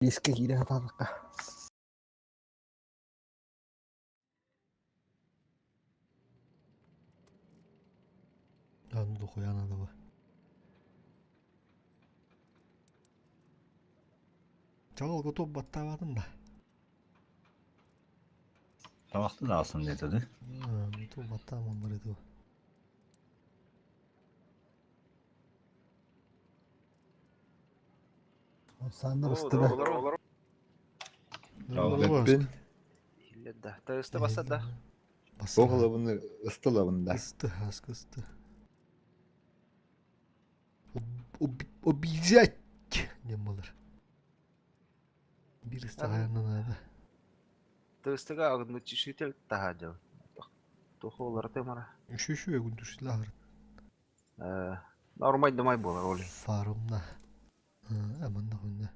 Биэскэ киирэ сатаатахха Аны дохуя надо бы. Чаҕылга топ баттаабатын да. Табахты да алсын диэтэ дуу. Топ баттааман бар этэ. Александр ыстыга. Бэппин. Да, тысты баса да. Туох ылабын ысты ылабын да. Ысты, аска ысты. Обижать диэн буолар. Биир ыстаҕайынан наада. Тыстыга огнетушитель таһа дьыл. Туох олорты мара. Үшү-үшү огнетушитель аһар. Нормай дамай буолар ол. Фарумна. Манна хунна.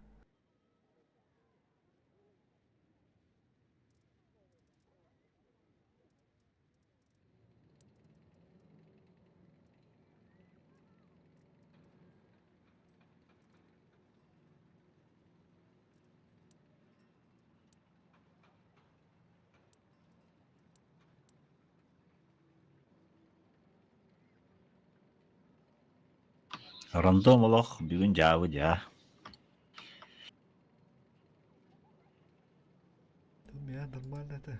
Рандом олох бүгүн дьаабы дьаа. Меня нормально это.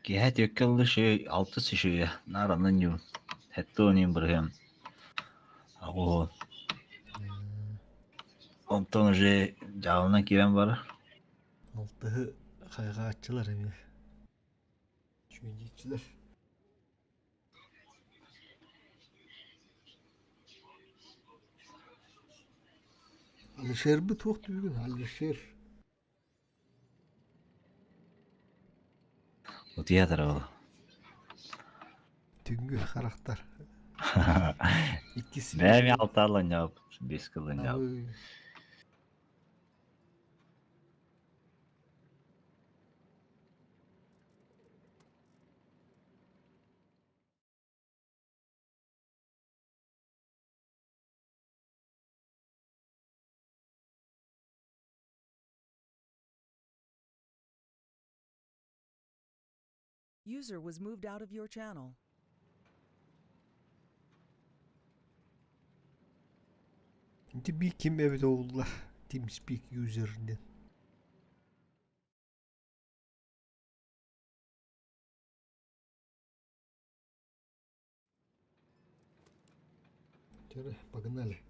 Киэһэ түөккэ ыллы үчүгэй, алтыс үчүгэйэ, наар онон ньуу, сэттэ уон иин бырыһыан аҕуһуон. Онтон уже дьаалынан киирэн барар. Алтыһы хайҕааччылар эмиэ. Үчүгэйдииччилэр. Алишербит туох түбүгүн Алишер. Утуйа турабыл. Түҥгү харахтар. Иккис Бэйэм алтааланньаап, бес кылынньаап. User was moved out of your channel. Ити би ким эбит оҕулла TeamSpeak user диэн. Чөрө, погнали.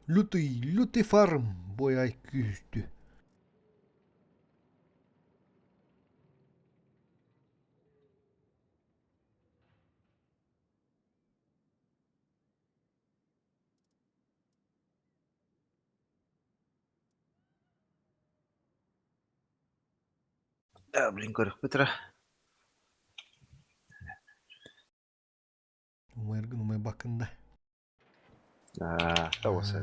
Лютый, лютый фарм, бой ай күүстү. Да, блин, көрүөхпүт эрэ. Умайаргын умайбаккын да. Аа, тоҕус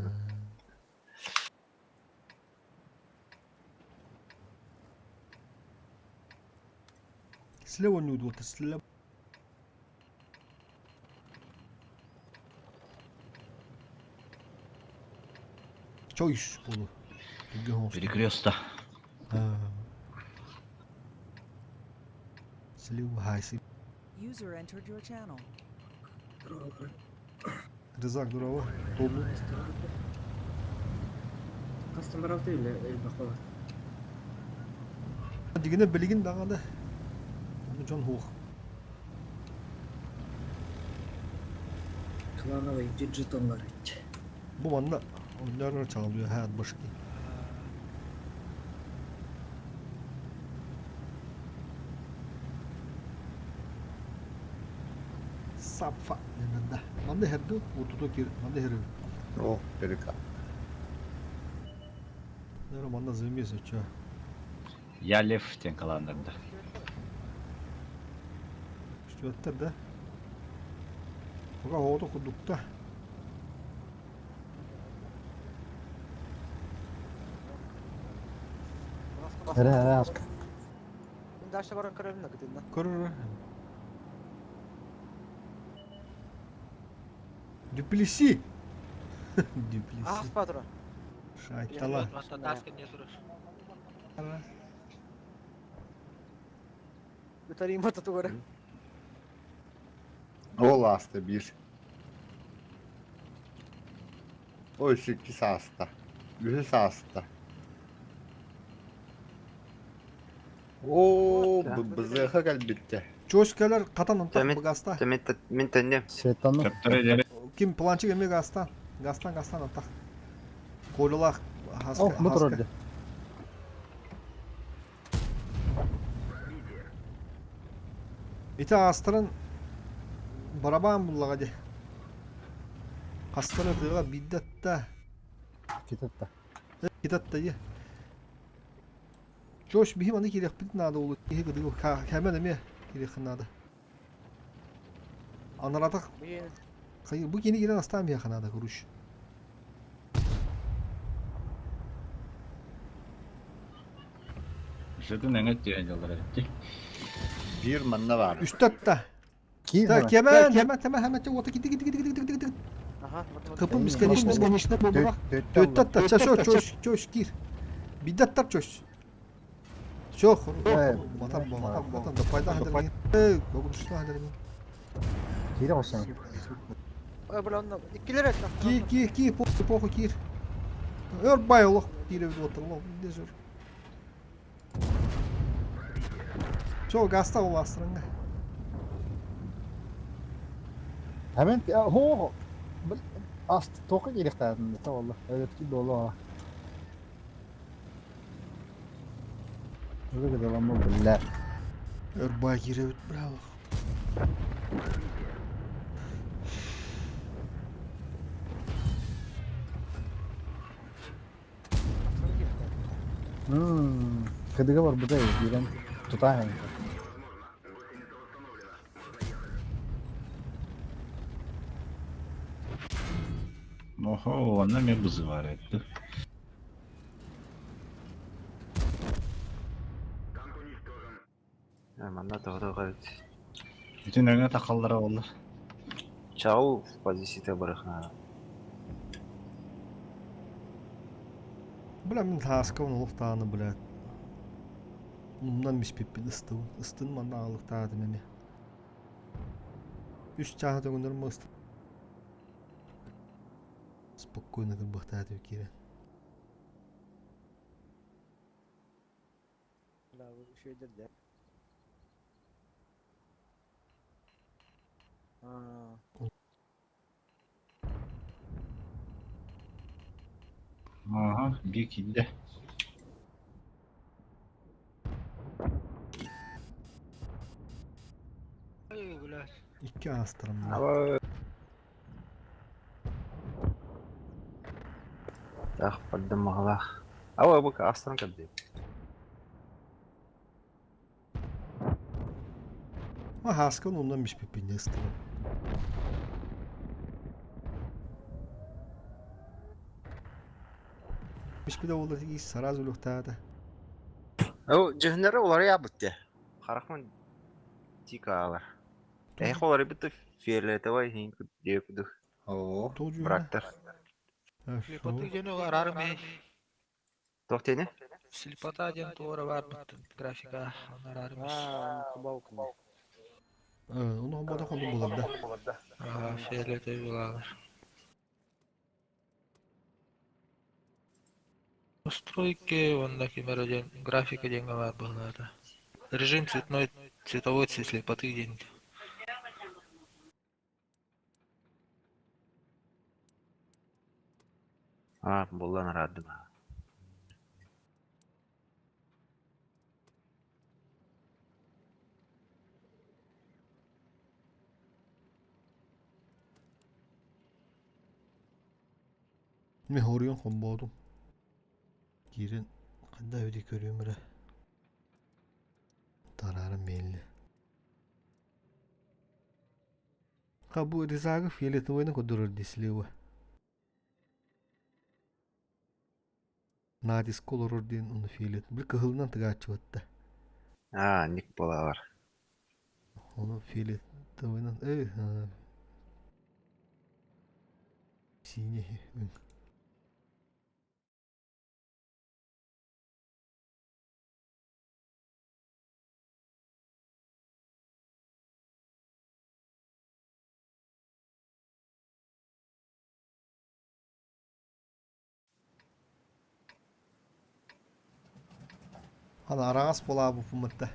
Слева оонньуу слева. Choice буолу. Перекресток. Слева хайсы. User entered your channel. Рызак дурава. Тобу. Кастомаралты или элбэх буолар. Дигинэ билигин даҕаны ону дьон суох. Клановый диджитоннар Бу манна онноор чаҕылыйа хаат башки. Сапфа дэнэнда. Манна иһэрдэ утута кир манна иһэр О, перека. Наверное, манна замес очо. Я лев диэн калааннарда. Үстүөттэр да. Пока оҕото курдукта. Эрэ эрэ аска. Дальше баран көрөбүн да кытынна. Көрөр. Дюплеси. Дюплеси. Ааспа турар. Шайтала. Ытарыйма татугара. Ол ааста биир. Ой, иккис ааста. Үһүс ааста. Оо, бызыаха кэлбиттэ. Чочкалар катан онтах гаста. Мин төннүм. Светаны. Ким планчик эме гастан. Гастан гастан антах. Колялах О, бу турар Ити аастарын барабаан буллаҕа дии. Хастара тыаҕа биирдэ атта. Китатта. Китатта дии. Чош биһи маны киириэхпит наада ол киһи кытыы кэмэн эмиэ киириэххин наада. Анаратах бу кини киирэн астаан биһиэхэ наада куруш. Жытын эҥэт диэн дьаллар эбитти. Биир манна баар. Үстэ Киир Так, кэмэн, кэмэн, кэмэн, кэмэн, уота кити кити кити кити кити кити. Ага, Кыпын бесконечно бесконечно буолбатах. Төттө атта, ча, чо, чош, чош, кир. Бидде аттар чош. Все, батар батар батар да пайда хадырмин. Эй, көгүрүштү хадырмин. Киире қоссан. Бля, онно иккилер этте. Ки, ки, ки, похуй кир. Өр бай олох кире отыр, не жүр. Все, гаста ол астырыңга. Hemen ho ас тоқы керектәдім да валла. Öyle dolu. Öyle de lan bu billah. Өр бай кире бит браво. Кыдыга бар бу да ирен тутаһын. Охо, онно эмиэ бызы баар этти. Манна тоҕо эбит. Бүтүн өҥө тахаллара буоллар. Чаул позиция барыхна. Бля, мин тааскабын олохтааны, блядь. Умнан миспиппин ыстыбын. Ыстын манна аалыктаатым эми. Үс чааһа төгүннөрүм ыстын. Спокойно кырбахтаатым киирэн. Да, үчүгэйдэр да. Аа. Ага, биир киирдэ. Икки аастарым. Аба. Тах бардым махалах. Аба бу астан кэлди. Ма хааскабын умнан миспиппин ыстыбын. Миспиде буолла тиги сразу үлүхтаата. О, дьүһүннэрэ уларыйаабыт дии. Харахман тика алар. Эхо уларыйбыт фиолетовай иһин диэкудух Оо. Тоҕу брактар. Слепоты диэн араарым Туох диэни? Слепота диэн туора баар графика араарым Аа, кубау күнне. Ону хомбото хонду булар да. Фиолетовый булалар. Настройки, онда кимера диэн графика диэн баар буолаата. Режим цветной, цветовой слепоты диэн. Аа, буллан араардым. Мен хоруйан хомбоодум. Киирэн ханна эбити көрүөм эрэ. Тараарым мээлли. Ха бу ризагы фиолетовойны көрдөрөр дии слива. Натиск олорор диэн ону фиолет. Били кыһылынан тыгааччыбатта. Аа, ник буолалар. Onu фиолетовыйынан синий өҥ. Аны араҕас буолаабыппын да.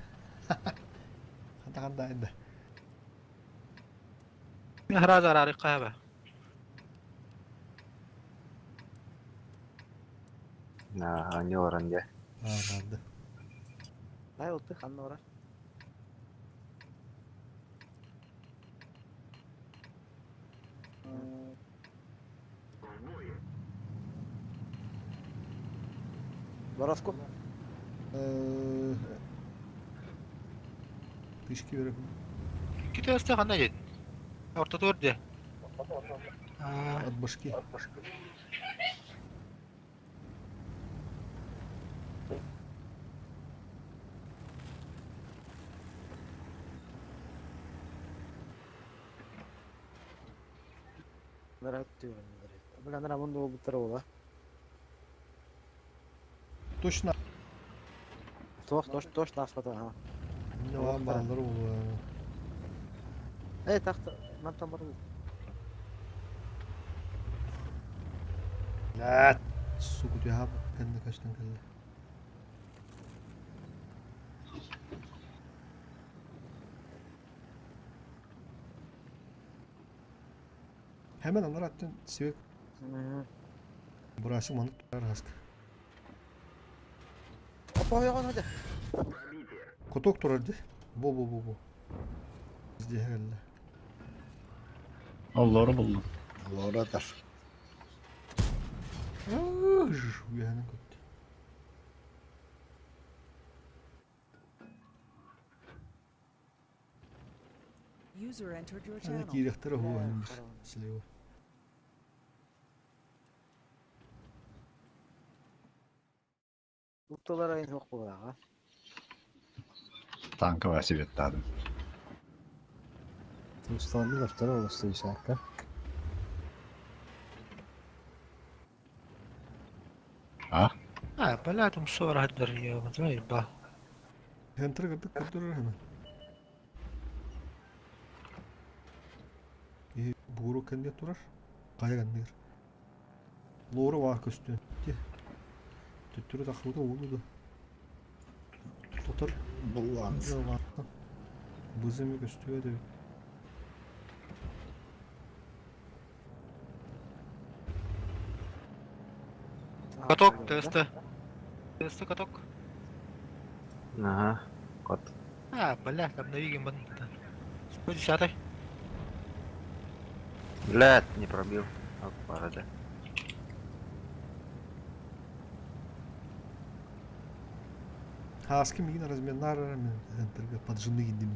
Хата хандаайда. Сразу араарыахха хаба. Аа, не олорон дьэ. Аа, барды. Дай олты ханна ора. Бороску. Тышки берем. Китайста ханна дед. Ортотуор де. От башки. Бля, нара мунду болбуттар ола. Точно. Тош, тош, тош наспата, ха. Ne var bağları oluyor. Э, тахта, мантан бар. Блядь. Сука, я kendi kaçtan kaldı. Hemen onlar attın sivik burası manık tutar haska. Опа, ойгон hadi. Куток турарды. Бу бу бу бу. Bizde herhalde. Оллору буллум. Лоратар. Уяны көттü. User entered your Аны channel. киирехтер хуу ханбыр. Слева. Утталар айын хок болага. Танка васибеттадым. Установила второго стояка. А? А, блядь, умсор хаддар я, ба. Хентер кырдык кырдырыр hemen. И бууру кенде турар. Кая кендер. Лору бар көстүн. Те. Түттүрү тахыбыта уулу да. Тотор. Булланс. Бызымы көстүбө деп. Каток, ТСТ. ТСТ каток. Ага. Кот. А, блядь, там навигин бан. 110. Блядь, не пробил. Опа, да. Хаски мигин разменар мен хентерге поджины идим.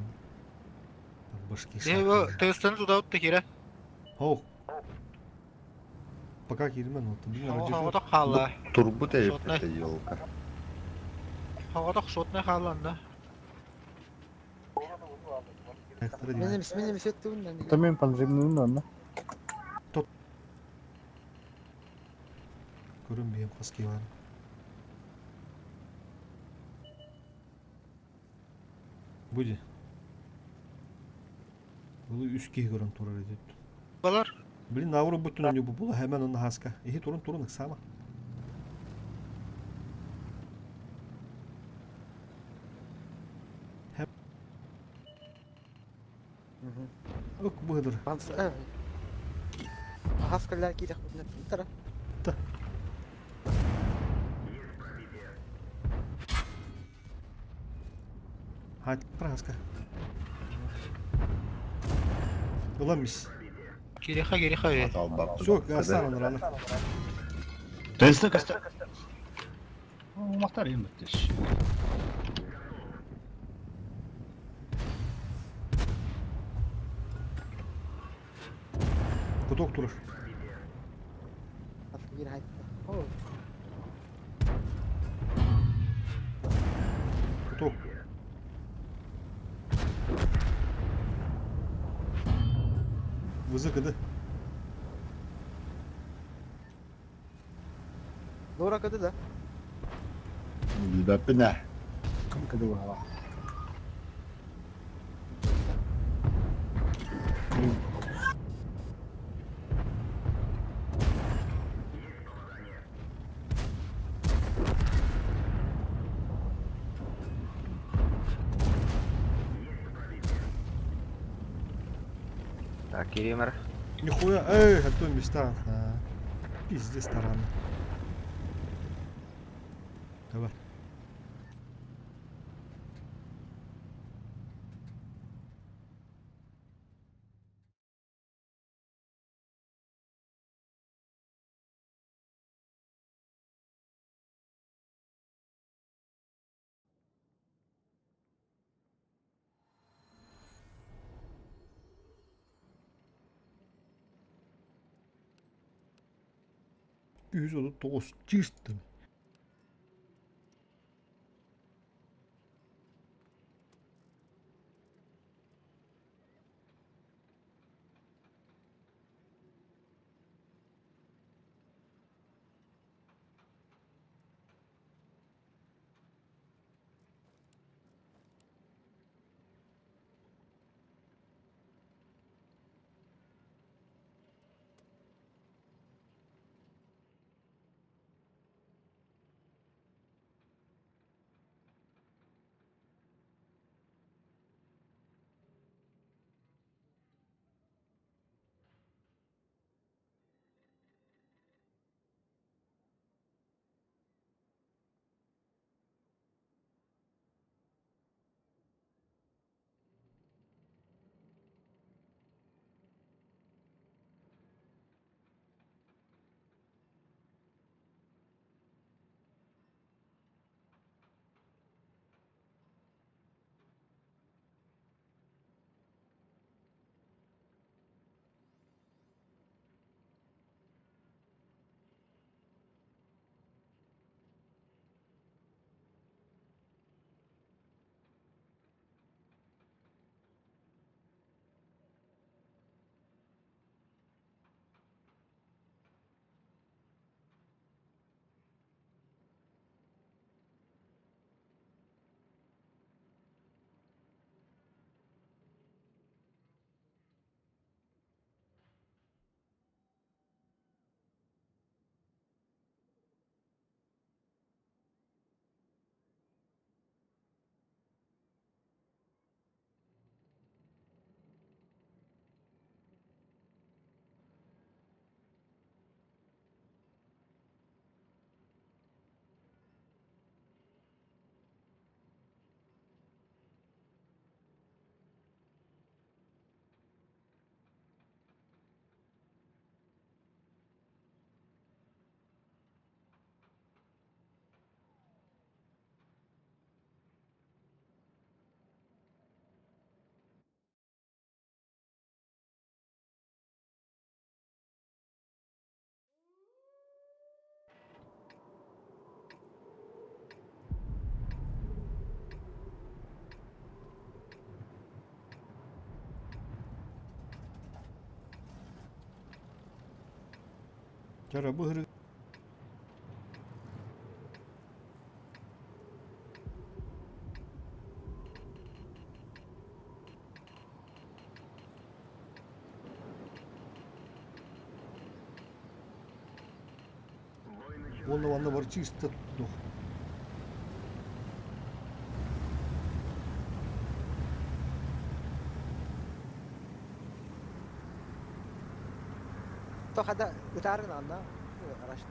Башки. Его ТСТ-ны туда вот кире. Хоу. Пока кирмен вот. Блин, Хаваток хала. Турбут Шотная. это елка. Хаваток шотная хала, да. Менем, менем сеттүн. También панжимный онно. Көрүнбүйем хаски бар. Буди. Бұл үс киһи көрөн турар эдит. Балар. Блин, навру бүтүн өнү бу була hemen онна хаска. Ихи турун турун ыксама. Ок быдыр. Ханс, э. Хаскалар кирек бүтүн. Тара. Хат хаска. Уламис. Киреха, киреха. Все, гастан онраны. ТСТ касты. Умахтар им беттеш. Куток турар. Бир хайт. О, Куток. Вызы кыды. Лора кыды да. Билбэппин ээ. Кыды баҕа. Так, кириэмэр. Нихуя, эй, а то места. А, пиздец таран. Давай. 139 чистым. Чара быһыры Уонна манна бар чисто дух. Тохада ытаарын анна арашты.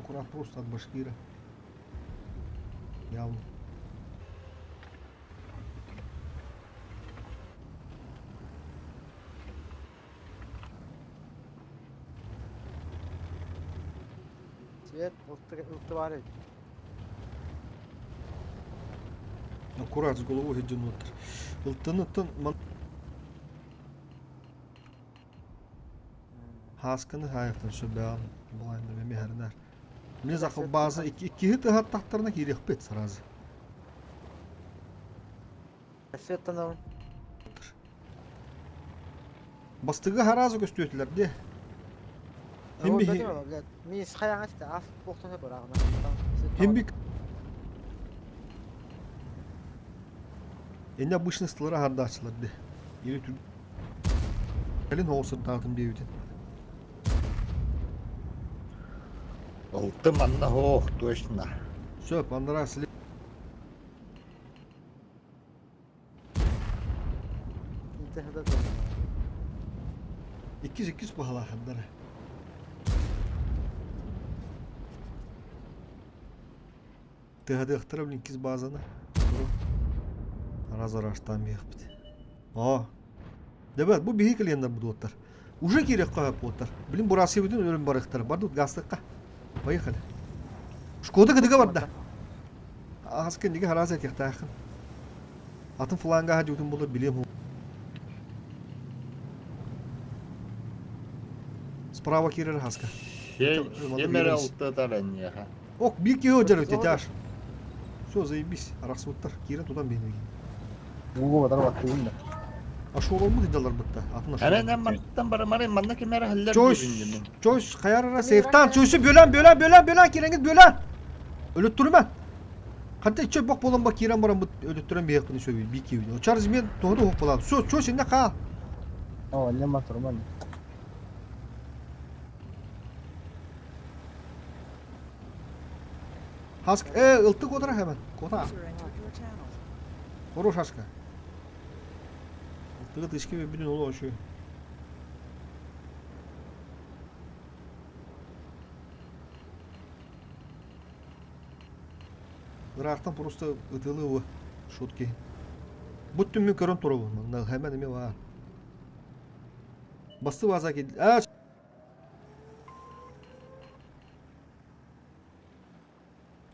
Курах просто от башкира. Явно. Свет ылты бар эбит. Аккурат с головой геденотр. Ылтын ман... Хасканы хайықтан сөбән булайында мемехернер. Мне захыл база икки тахтарына кириэхпит сразу. Свет танабын. Бастыгы харазы көстүөтүлэр дии. Хим биһи Мин хайаҥа сите ас буохтан бырааҕына. Хим би Энне обычный стылара хардааччылар дии. Или түр Кэлин оҕус сырдаатын диэбитин. Алты манна ох, точно. Сөп, андараа сли Иккис иккис баһалааханнара. Тыһадыахтара блин иккис базаны. Раз араштан биэхпит. О. Дебет, бу биһи клиенттар будуоттар. Уже киирэх көһөп буоттар. Блин, бурасыбытын өлөн барыхтар. Бардут гастыкка. Поехали. Шкода кыдыга барда. Аас кэннигэ хараас этиэхтээххин. Атын фланга хаадьыбытын буолар билиэм Справа киирэр хаска. Ким эрэ алтытар энниэхэ. Ок, биир киһи сылдьар тетяш. Все, заебись. Арахсыбыттар. Киирэн тутан биһиги. Ууга батар баттыгын да. А шоламмыт дьалларбытта. Атын Эрэн эн мантан барымары манна ким эрэ хеллер Чойс, Чойс, хайарара сейфтан, Чойсу бөлөн, бөлөн, бөлөн, бөлөн, кирэҥит бөлөн. Өлөттүрүмэ. Ханта иччө бок болон ба киирэн баран бут өлөттөрөн биһиэхпин сөбүй би киибин. Чарльз мен тоһоду хоп болан. Все, Чойс инне хаал. О, анне ма турман. Хаск, э, ылты котара hemen. Кота. Хорош хаска. Ылтыгы тышки бүтүн олу ошо. Ыраахтан просто ытылыы шутки. Бу түммүн көрөн турабын. Манна hemen эме бар. Басты база кел. А,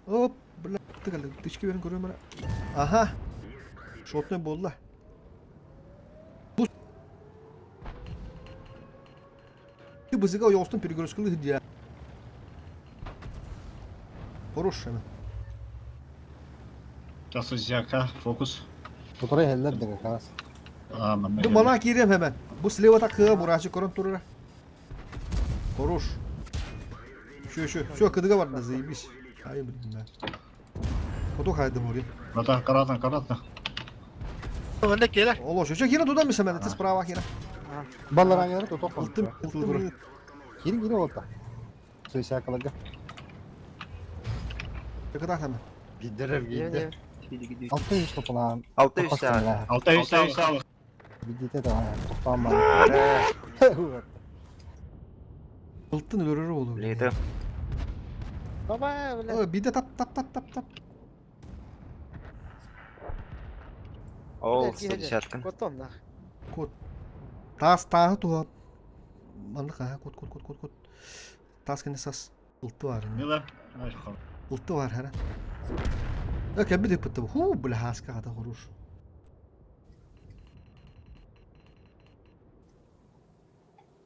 Оп, бля, тыгалы, тычки берин көрөм ара. Аха. Шотный болла. Бу бызыга ойоҕостон перегрузкалы сылдьа. Хорош hemen. Часызяка, фокус. Тура иһэллэр да как раз. А, манна Бу мана киириэм hemen. Бу слева такыга бурачы көрөн турара. Хорош. Все, все, все, кыдыга барда, заебись. Ай, блин, да. Хоту хайдым ури. Аккуратно, аккуратно, аккуратно. Манна келер. Оло, все, киирэн тутан мисэ мен, справа киирэн. Баллараҥҥалары тутуох Ылтым, ылтым. Киирин киирин уолта. Суйсаакаларга. Кытаах hemen. Бидерер гиде. Алты үс топулаан. Алты үс саа. Алта үс саа. Бидите да тоқтаан бар. Ылтын өлөрөр болу. Лето. Баба, бля. Ой, биде тап тап тап тап тап. Ол, 110 Котом нах. Кот. Таас тааһы туһа. Маннык аха кот кот кот кот кот. Таас кэннэ сас. Ылты бар. Мила. Ылты бар хара. Э кэбби деппитте. Ху бля хаска хата хорош.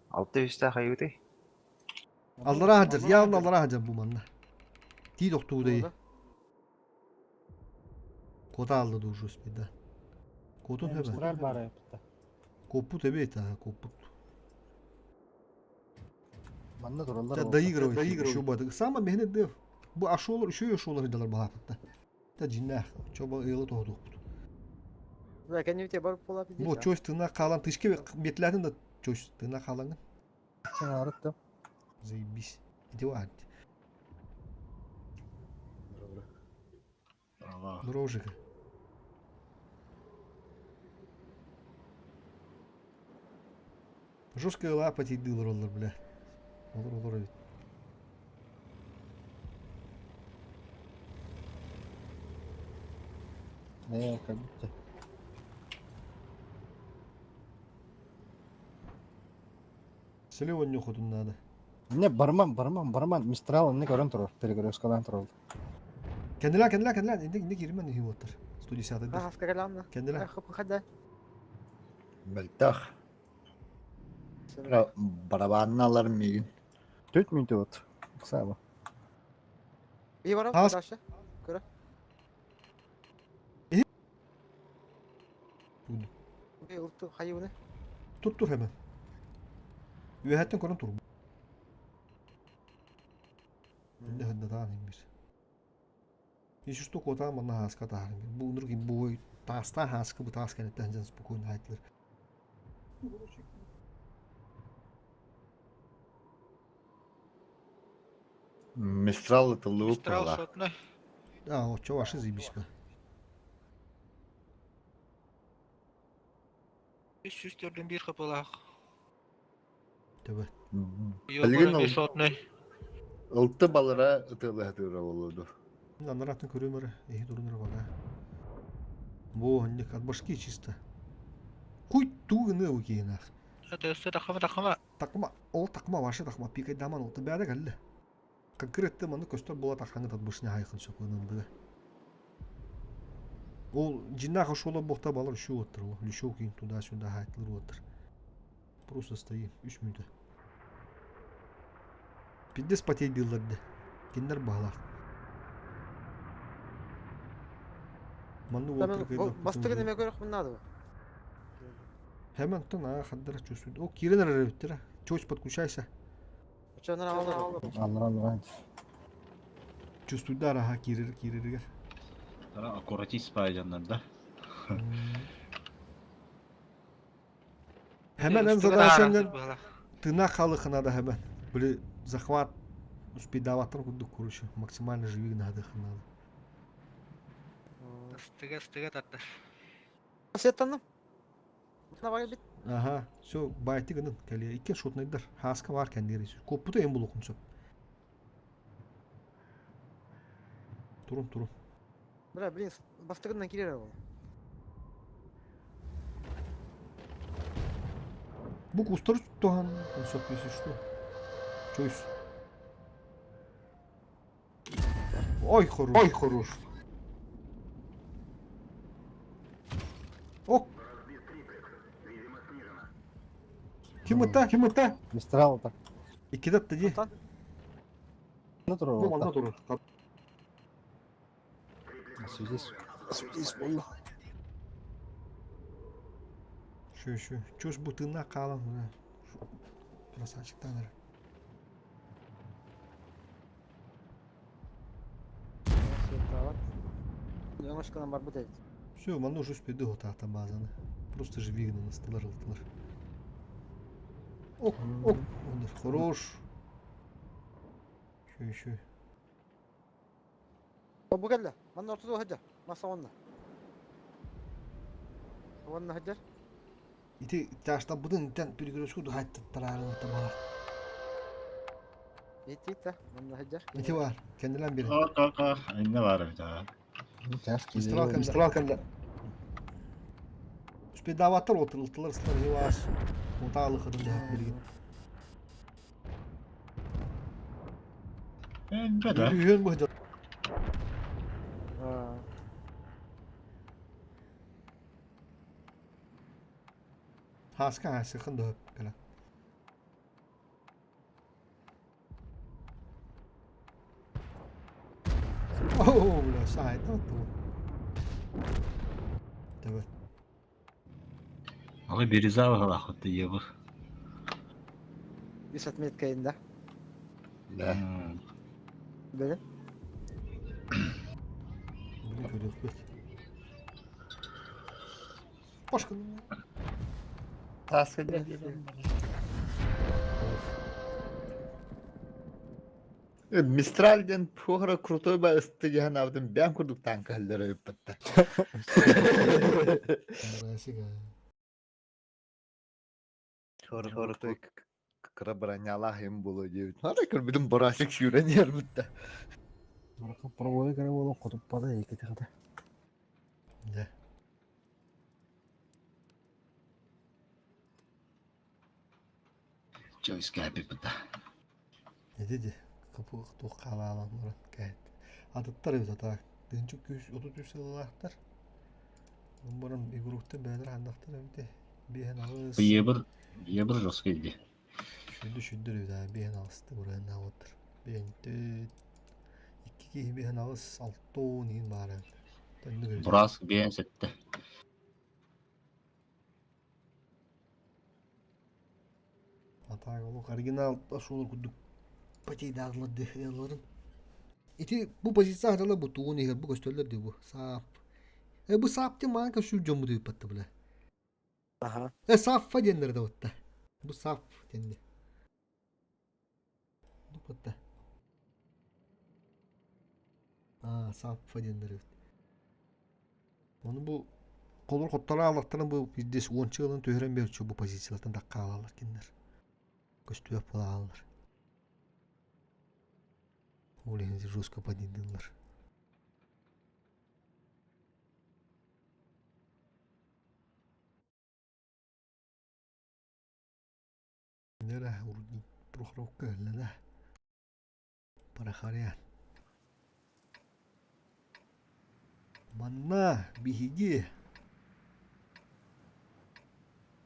Алты үсте хайыты. Аллара хаджар, явно аллара хаджар бу манна. Тии тохтуу дей. Кота алды душу спида. Котун хөбө. Мистраль бар эпитте. Коппут эбит, а коппут. Манна тураллар. Доигрывает, доигрывает. Еще бады. Сама мехне дев. Бу ашолар, еще ашолар далар балапытта. Та жиннах, чоба ыйлы тоһдуқпут. Бля, кәнюте бар була бит. Бу чөс тына қалан тышке бетләрин да чөс тына қалаңын. Сен арытты. Заебись. Иди ват. Дрожика. Жесткая лапа тейдил роллер, бля. Олор, олор ведь. Э, как будто. Слева нюхать надо. Не, барман, барман, барман. Мистрал не көрөн турар. Перегрузкадан турар. Кендилер, кендилер, кендилер. Инде инде кирмен не оттар. 110 да. Хаска каламна. Кендилер. Хада. Мөлтөх. Барабанналар мигин. Төрт минут вот. Саба. Би бар Хас- дальше. Көрө. Буду. Би ылты хайыны. Тут тур hemen. Үөһэттэн көрөн тур. Инде хындатаан иҥмит. Иши что куотаан манна хааска таһааран бу унурук имбуой таастаах хааска бу таас кэнниттэн дьон спокойно айтылар. Мистрал ытыллыбыт Мистрал буолла. сотной. А, оччо ваши заебись бы. 304 хапылаах. Төбө. Билигин Йобара сотной. ылты балара ытыалаһытыыра буолуо. Анаратын көрүм эрэ, эһи турунар бага. Бу ханнык от башки чисто. Хуй ту гыны у киинах. Это өссө тахама тахама. Такма, ол такма ваша такма пикай даман ол бәдә кэллэ. Конкретно маны көстөр була тахаңы тат бышня хайхын сөкөнүндү. Ол жинах ошоло бохта балар шу оттыр ол. Лүшөк кийин туда-сюда хайтлыр оттыр. Просто стоим 3 минута. Пиздец потей биллерди. Киндер баалар. Манны Hemen уоттыр кыйда. бастыгын эме көрөх мыннады. Hemen тон а хаддара чувствует. О, кирен ревтера. Чось подключайся. Очонор алды. Аллар аллар. Чувствует да раха кирер кирергер. Аккуратист пайданlar да. Hemen en задача тына халыхына да hemen. Были захват успедаваттан курдук короче максимально живи надо надо. Стыга стыга тартар. Сеттанным. Мына багы бит. Ага, все, байты гынын кэле. Иккен шотнайдар. Хаска бар кәндері. Коппута эм булукун сөп. Турун турун. Бля, блин, бастыгыннан кирер ол. Бу кустар тухан сөп если что. Чойс. Ой, хорош. Ой, хорош. Ок. Ким это? Ким это? Мистрал так. Иккидат ди. Антон? Ну турар. Бу манна турur. Связись. Связись болла. Şu şu. Чуш бутына калан. Красавчик таныр. Сетталат. Яңышканан бар бит. Все, манна уже успеду готата базаны. Просто живи на столар ылтылар. Ок, ок, ондар хорош. Şu şu. Бу келді. Манда ортада хаджар. Маса онна. Онна хаджар. Ити ташта будын тен перегрузку хайттарарын табала. Ит ит да. Манда хаджар. Ити бар, kendilen biri. Aa, aa, ne var bir daha? Mistral kende. Mistral kende. Успедаваттар отырылтылар сылар жываш. Оталы хыдын да билген. Беда. Үйөн бу. Хаска хасыхын да кала. Оо, бля, сайт ту. Давай. Алы береза халахыты ебы. Бис отметка инда. Да. Бele. Блин, көрөк бит. Башка. Тас Мистралден похра крутой ба ыстыган авдым бән курдук танкаллары өппетте. Барасыга. Крутой кыра бронялах им было девять. Надо көр бүтүн барасык сүүрен ярбытта. Проводы көрө болон котуп бада эки тегде. Да. Чойс кәпи бұта. Не dedi? Kapı тоққалаалан мурат кәйт. Атыттар эбит атаак. Тыынчы күс 33 сыллаахтар. Барын игрукта бәдер хандактар эбите. Биһен алыс. Ебір, ебір жосқа иди. Шүндү шүндүр эбит аа биһен алысты буран ауыттыр. Биһен төт. Икки киһи биһен алыс алтон иин баара. Төннүк эбит. Бурас бейен сетті. Так, олох оригинал ошолор курдук потейдаалар дыһыаларын. Ити бу позиция хатала бу тугун иһэр бу көстөллөр дии бу саап. Э бу саап диэн маан көсүүр дьоммут ыыппатта бile. Аха. Э саффа диэннэр да батта. Бу саф диэннэ. Бу батта. Аа саффа диэннэр эбит. Ону бу холор хотторо ааллахтарына бу здесь уонча ыалын түһэрэн биэрчү бу позициялартан тахха хаалаллар кинилэр. Көстүбэт буола хаалаллар. Ол иһин жестко подняллар. Нера урудни Прохоровка өллөдө. Парахарян. Манна биһиги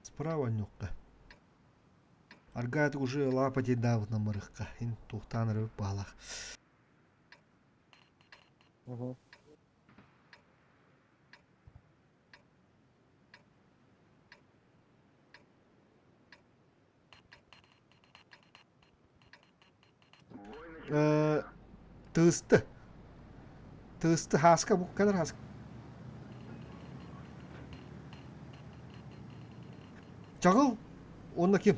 справа ньукка. Аргаат уже лапа дедавыт намырыкка. Ин туохтаан эрэ баалах. Тыысты. Тыысты Һааска бу кэлэр Һааска. Чаҕыл уонна ким?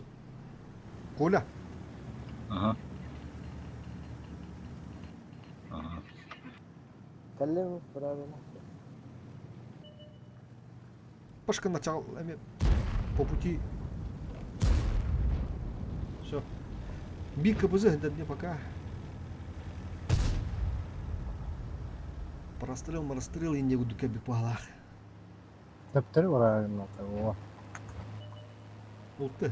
Коля. Ага. Ага. Кэллим, правильно. Пашка начал эми по пути. Все. Би КБЗ да мне пока. Прострел, морострел и не буду кэби палах. Төптөрү барар о. Улты.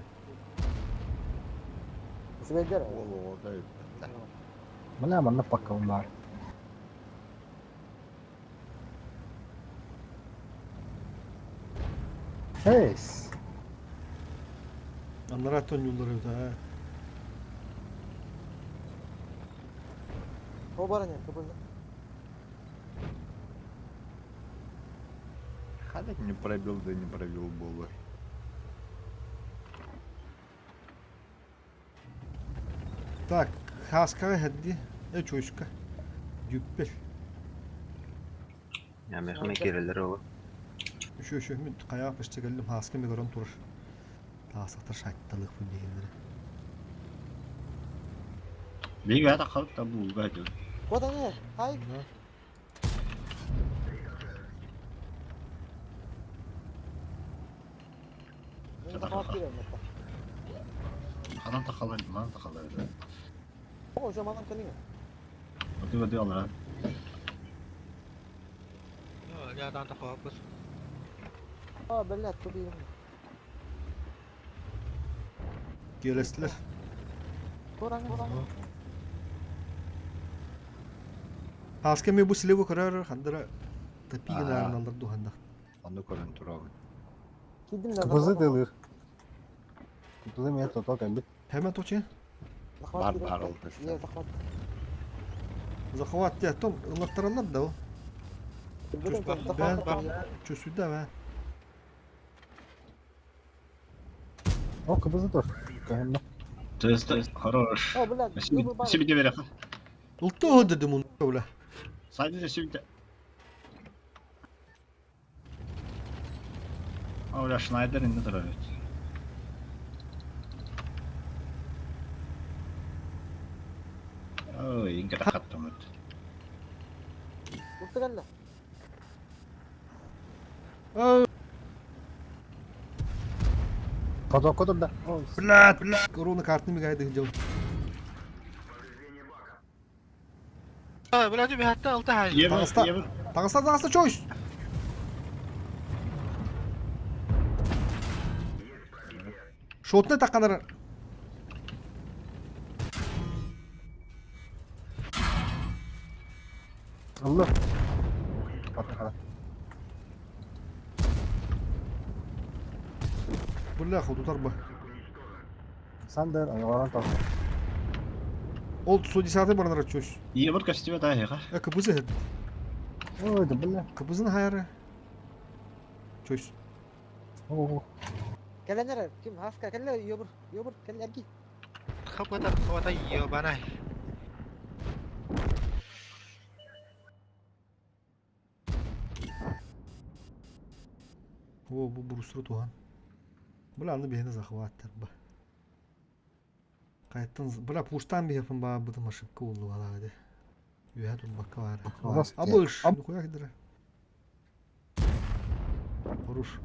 Үчүгэйдэр. Ол оҕото ыппыта. Мына манна пакка бар. Эйс. Аннара тоннюллар эбит аа. О баран я кыбылды. Халик не пробил, да не пробил было. Так, Хаскаҕа иһэрдии, э чуочка, дьүппэл. Миэхэ киирэллэр ол. Үчү үчү мин хайаҕа почти кэллим, Хаска эмиэ көрөн турар. Таасахтар шайтталыахпын диэһиннэрэ. Биһиги аата халык да буулга дьон. Вот они, хай. Да. Ханан тахалар, манан тахалар. О, уже манан кэлиҥ. Оты оты алара. Ядан тахабыт. О, блядь, тубием. Киэлэстилэр. Туран, Хаска эмиэ бу сливу көрөр, хандара топигин Аа. аарыналлар дуһаннах. Ону көрөн турабын. Кидим да. Кыбызы тылыр. Кыбызы мен тото кэлбит. Hemen точи. Бар бар ол Не, захват. Захват те, том ыллаттараллар да ол. Захват. Чөсүдэ бэ. О, кыбызы тур. Көһүннэ. То есть, хорош. О, блядь, Себе берех. Улту дедим он бля. Садите себе. Оля Шнайдер не здоровит. Ой, инка тахаттамыт. Улту кэллэ. Хотокко турда. Блядь, блядь. Корона картны мигайды дел. Блядь, үбэхэтте алта хай. Евро, Таҕыста. евро. Таҕыста, таҕыста, чойс. Шотны такканар. Алла. Патахара. Бля, ходу тарба. Сандер, айоран тор. Ол 110 баранар чойс. Евро костюме да, еха. Э, кыбызы. Ой, да бля. Кыбызын хайары. Чойс. О, Кэлэнэр, ким Хаска, кэллэ, ёбур, ёбур, кэллэ, эрги. Хапыта хвата ебанай. О, бу брустру туһан. Бля, аны биһини захваттар ба. Қайттан, бля, пуштан биһэпин баа бытым ошибка болду балаады. Үөһэ турбакка баара. Абыш, нихуя кидера. Хорош.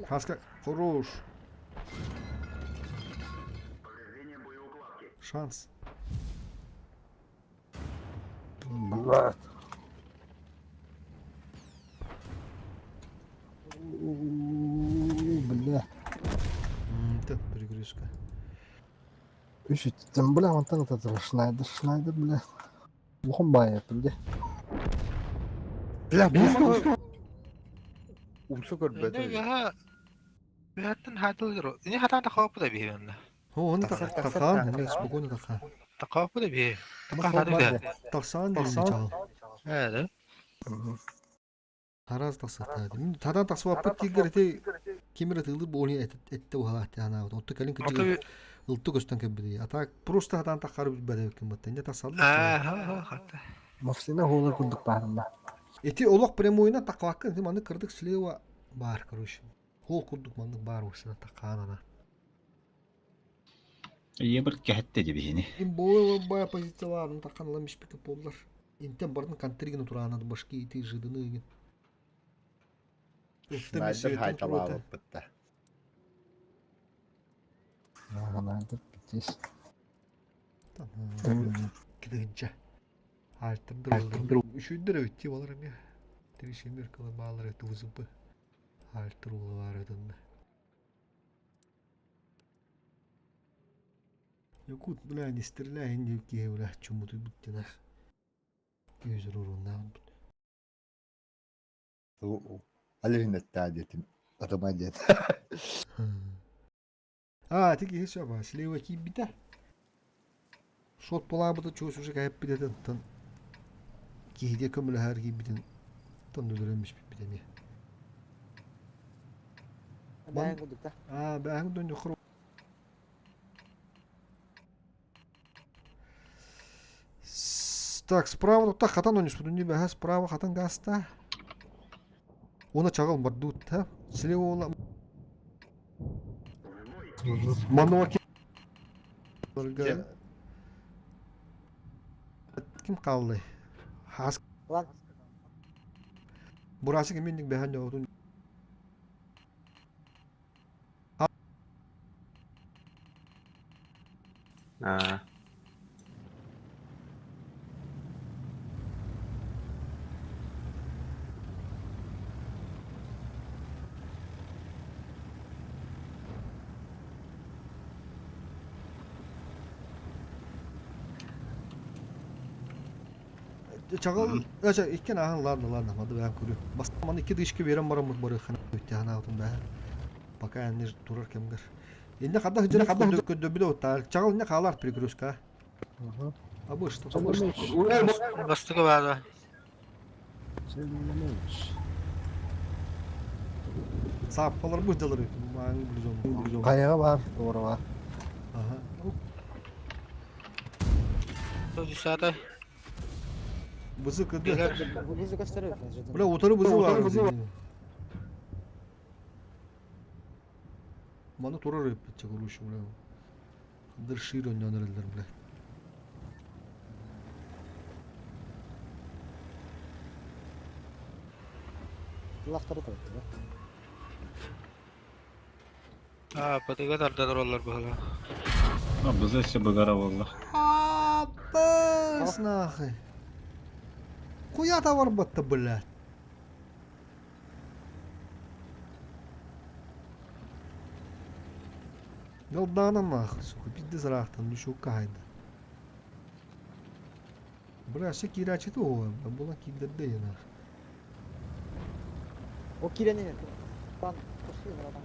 Хаска, хорош. Шанс. Блядь. Бля. Это перегрузка. Үш тем бля, вон там этот Шнайдер, Шнайдер, бля. Лохом бая, бля. Бля, бу Умсу көрбөт. Үһәттен хатыл Ini хатан тахап да биһи О, оны тахан, эмиэ спокойно тахан. Тахап да биһи. Тахап Тахсан чал. Да. Хараз тахсата. Тадан тахсуаппыт кигер эти кимер тылы бони этте ухалаат яна. Отто калин кыжы ылты көстөн кебиди. А так просто хадан тахар бит ким бат. Не тахсал. Аа, хатта. Мафсина холар курдук баарында. Эти олох прямойна таквакка эти маны кырдык слева бар, короче. Хол курдук мандык бар усына таканана. Ие бір кәхетте де бихини. Им бойлы бая позицияларын таканла мишпеке боллар. Интен бардын контригин тураанады башки ити жыдыны еген. Шнайдер хайталаабыт бытта. Шнайдер битес. Кидинче. Альтырдыр. Үшүндер өтти болар эми. Тиришемир кылы баалар эти узупы. Альтыр улы бар эдинде. Якут, бля, не стреляй, не бля, чему ты буттина. Юзер урунна. Алихинетта детим. Атама дет. А, ти киһи сөба, слева киибитэ. Шот булаабыта чуус уже кайып битетен тан киһиге көмөлөһөр киибитин тон өлөрөмүш бит эми. Бэйэн курдук да. А, бэһэҥ дон хор. Так, справа тут хатан онюс буду бэһэ справа хатан гаста. Она чагал бардут, ха? Слева ола. Маноки. Ким қалды? Хас. Лан. Бурасы киминник бэһэн отун. Аа. Чагал, ача иккен ахан ладно, ладно, мады бэм көрү. Бастаманы икки дышки берем барам бары хана өттө хана отун бэһэ. Пока энни турар кемгер. Инде хадда хыжыра хадда көдө биле оттар. Чагал инде халар перегрузка. Абы что? Абы что? Бастыгы баада. Саппалар бу далар. Маң близом. Каяга бар, doğru бар. Ага. Десятый. Бызы кыды. Бу көстөрү. Бля, утары бызы бар. Маны турар өппет чагылушу, бля. Дыр шир өннөнөрөлдөр, бля. Лахтары табытты да. Аа, патыга тардар олар баала. Бызы все быгара болла. Аппас нахуй. Хуя товар батты, блядь. Голдана нахуй, сука, пиздец рахтан, ну шо кайда. Бля, все кирячи то, була кидерде нахуй. О кирени. Лан, пошли, братан.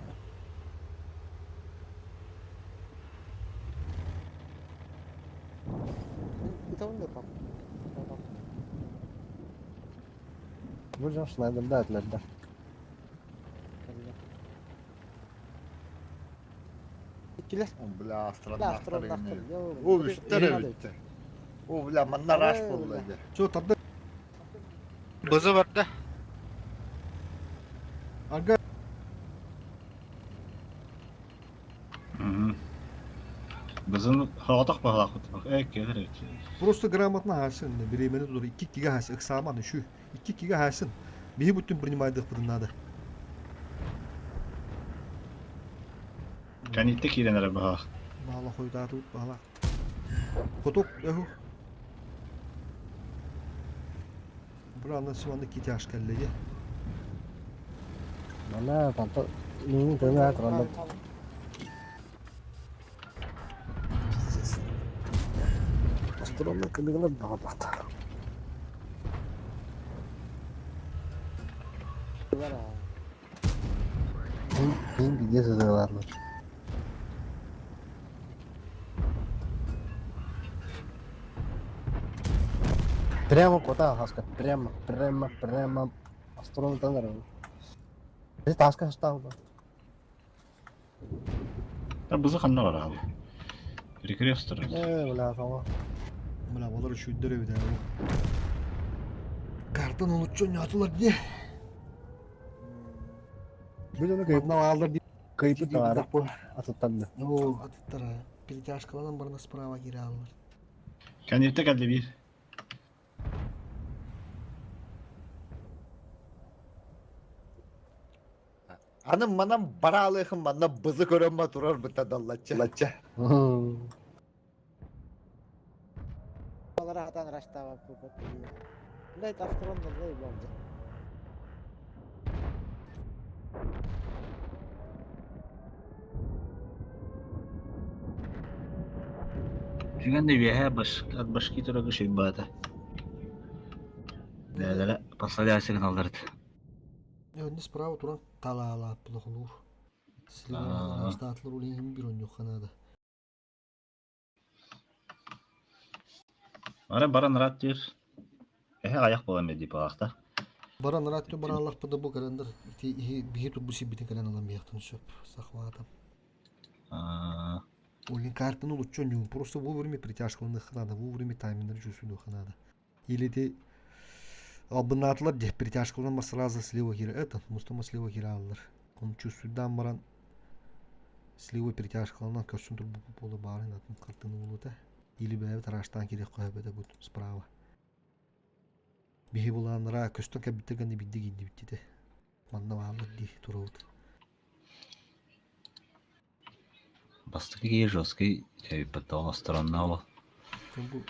Италын да пап. Бу жан Шнайдер да атлерде. Килер. О, бля, Бля, астронавтар астронавтар. эҥин. О, үстэр эбиттэр. О, бля, манна раш буолла дьэ. Чо тарда Бызы барда. арга Бызын хоҕотох баһылаахпыт. Э, кэлэр эбит. Просто грамотно хасын, бириэмэни тутар. Икки кига хас, ыксааман үшү. Икки кига хасын. Биһи бүттүн принимайдыхпытын надо. Кэнниттэ киирэн эрэ баһылаах. Баала хойутаатыбыт баалаах. Хотук, өһү. Бу симанны китяш кэллэги. Мана танта мин тына туранда. Пиздец. Астронавт кылыгына баҕалаата. Мин видео сызылаарлар. Прямо куда, Хаска? Прямо, прямо, прямо. Астронавт народ. Ты таска стал бы. Бызы ханна бараалы. Перекрестер. Э, бля, сама. Бля, балар үшүйдер эбит ээ. Картан олуччу ньоотулар дии. Билен кыйып Манна бааллар дии. кыйып таар. Атыттанды. Атыттара. Перетяжкаланан барна справа кире аллар. Кэнниттэ кэллэ биир. Аны манан бараалыахын манна бызы көрөммө турар быта даллачча. Лачча. Балара хатан раштава. Блять, астронавт заебал. Түгэн да үөһэ от башки турага шүйбаата. Лээлэрэ посладясы гыналларыт. Önde справа туран талаалаат булохолуур. Аа. Штатлар улин бир онньухханаада. Ара баран рат диир. Эһэ аяк буолан меди паахта. Баран раттю барааллахпыда бу кэлендер ити иһи биһи турбу сиббитин кэлэн алан биһахтын сөп сахваатам. Аа. Улин картаны улуччу онньуун просто вовремя притяжкаланыхха надо, вовремя тайминнары чувствуйдуха надо. Или ти албынаатылар дeh притяжкаланма сразу слева кире это мустама слева кире аллар. Он чувствуйдан баран слева притяжкаланан көрсүн турбу болу баарын атын картаны улута. Или бэбит раштан кире коебете бут справа. Биһи булааннара көстөн кэбиттергенни бидди киинди биттите. Манна бааллар ди туруут. Бастакы киһи жесткий потом сторонного. Бу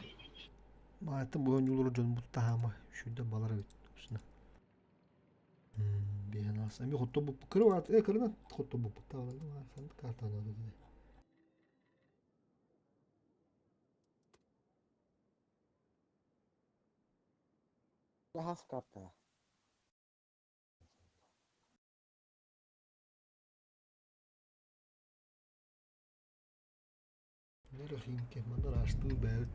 маайтын бу өнүлөр дьон бу таһаама шүйден балар эбит усна. Биһен ас. Эми хотто бу кыры э кырынан хотто бу таалар хан картаны деди. Хас карта. Нere хинке мандар ашты бәл.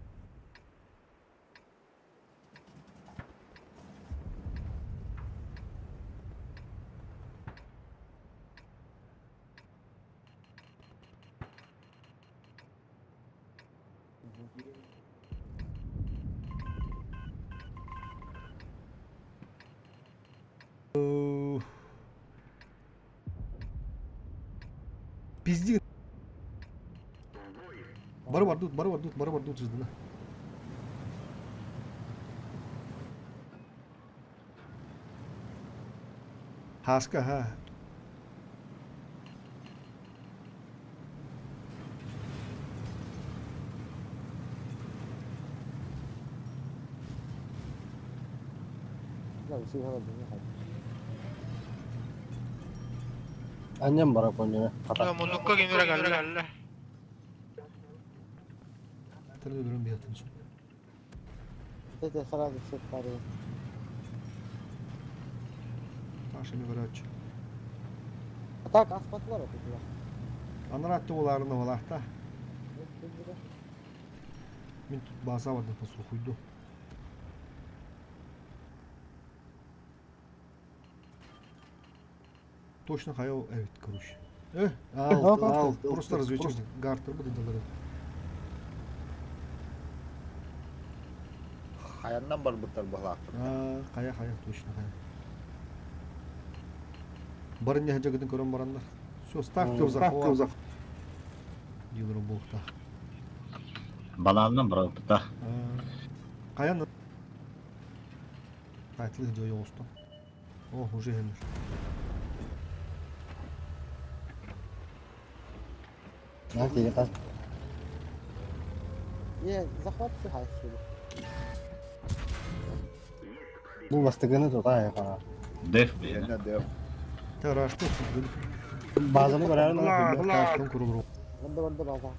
Пизди. Бары бар тут, бары бар тут, бары бар тут ждана. Хаска, ха. Да, усуга да. Аннем бара поняла. Да, муннукка кемере кэллэ. Тәрі өлөрөн биятын сөп. Это сразу все пари. Ташыны көрөчү. А так аспатлар это было. Анаратты оларына олақта. Мен тут база бардым послухуйду. Точно хайо evet короче. Алты, просто разведчик. Гартер бу дылары. Хайаннан барбыттар баһлаахпыт. Хайа, хайа, точно хайа. Барын не хажагытын көрөн бараннар. Все, ставьте в захват. Дилер болта. Балаанынан барбыта. Хайан Кайтлы жойы оғыстан. О, уже хемер. На тебе как? Не, захват ты хай сюда. Бу бастыгыны тута я Деф бейне. Янна деф. Тарашты. Базаны барар на. Картон курулur. Банда банда база.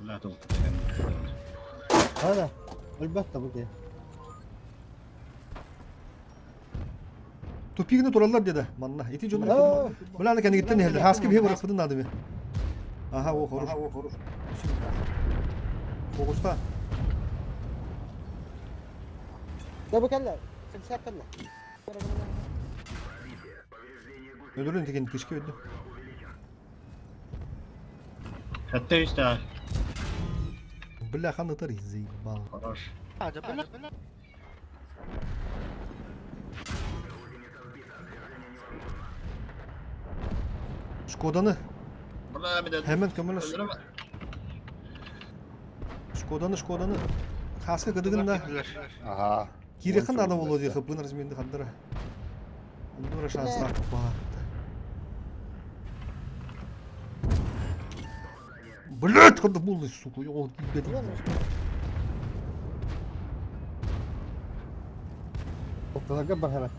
Ла тук. Hadi. Elbette bu ki. Тупигini тураллар деди манна. Ити дьону Буланы кэнигиттэн иһэллэр. Хаски биһи бырахпытын наада би. Аха, о, хорош. Фокуста. Да бу кэллэ. Сымсак кэллэ. Өлөрүн тиген кишке өдү. Хатта үстә. Бля, хан ытар заебал. Хорош. Шкоданы Бля, мен hemen көмөлөш. Шкоданы, Шкоданы. Хаска кыдыгында Ага. кирехан ада болу дии хыппын разменди хандара. Ондура шанстаах баа. Блять, ханда булны, сука, о, ебать. Тылага бахара.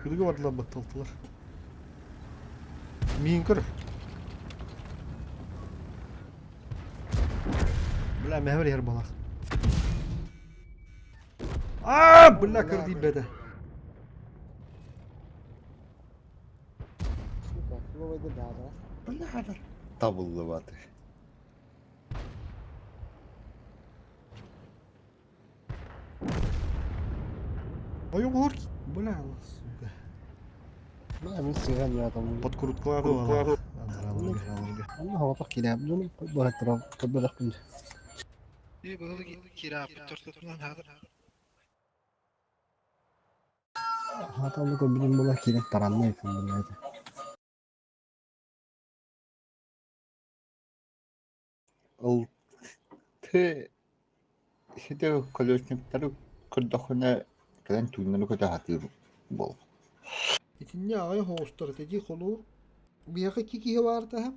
Кыдыгы бардылар батталтылар. Миин көр. Бля, мехвер ер балах. А, бля, кырды беде. Сука, фловый да, да. Бля, табыллыбаты. Ой, олар, бля, сука. Бля, мин сыган я там. Подкруткалады. Алла хавапак килә. Буны барак тора. Барак көн. И был кира тортутунан хадыр. Хатамы көбүнүн була кирек таранны икән бу әйтә. Ыл ты сите колесниктары көрдөхүнэ кэлэн түүннэри көтө хатыыр бол. Итинне аҕай хоҕустар теди холуур биһиэхэ икки киһи баартаһа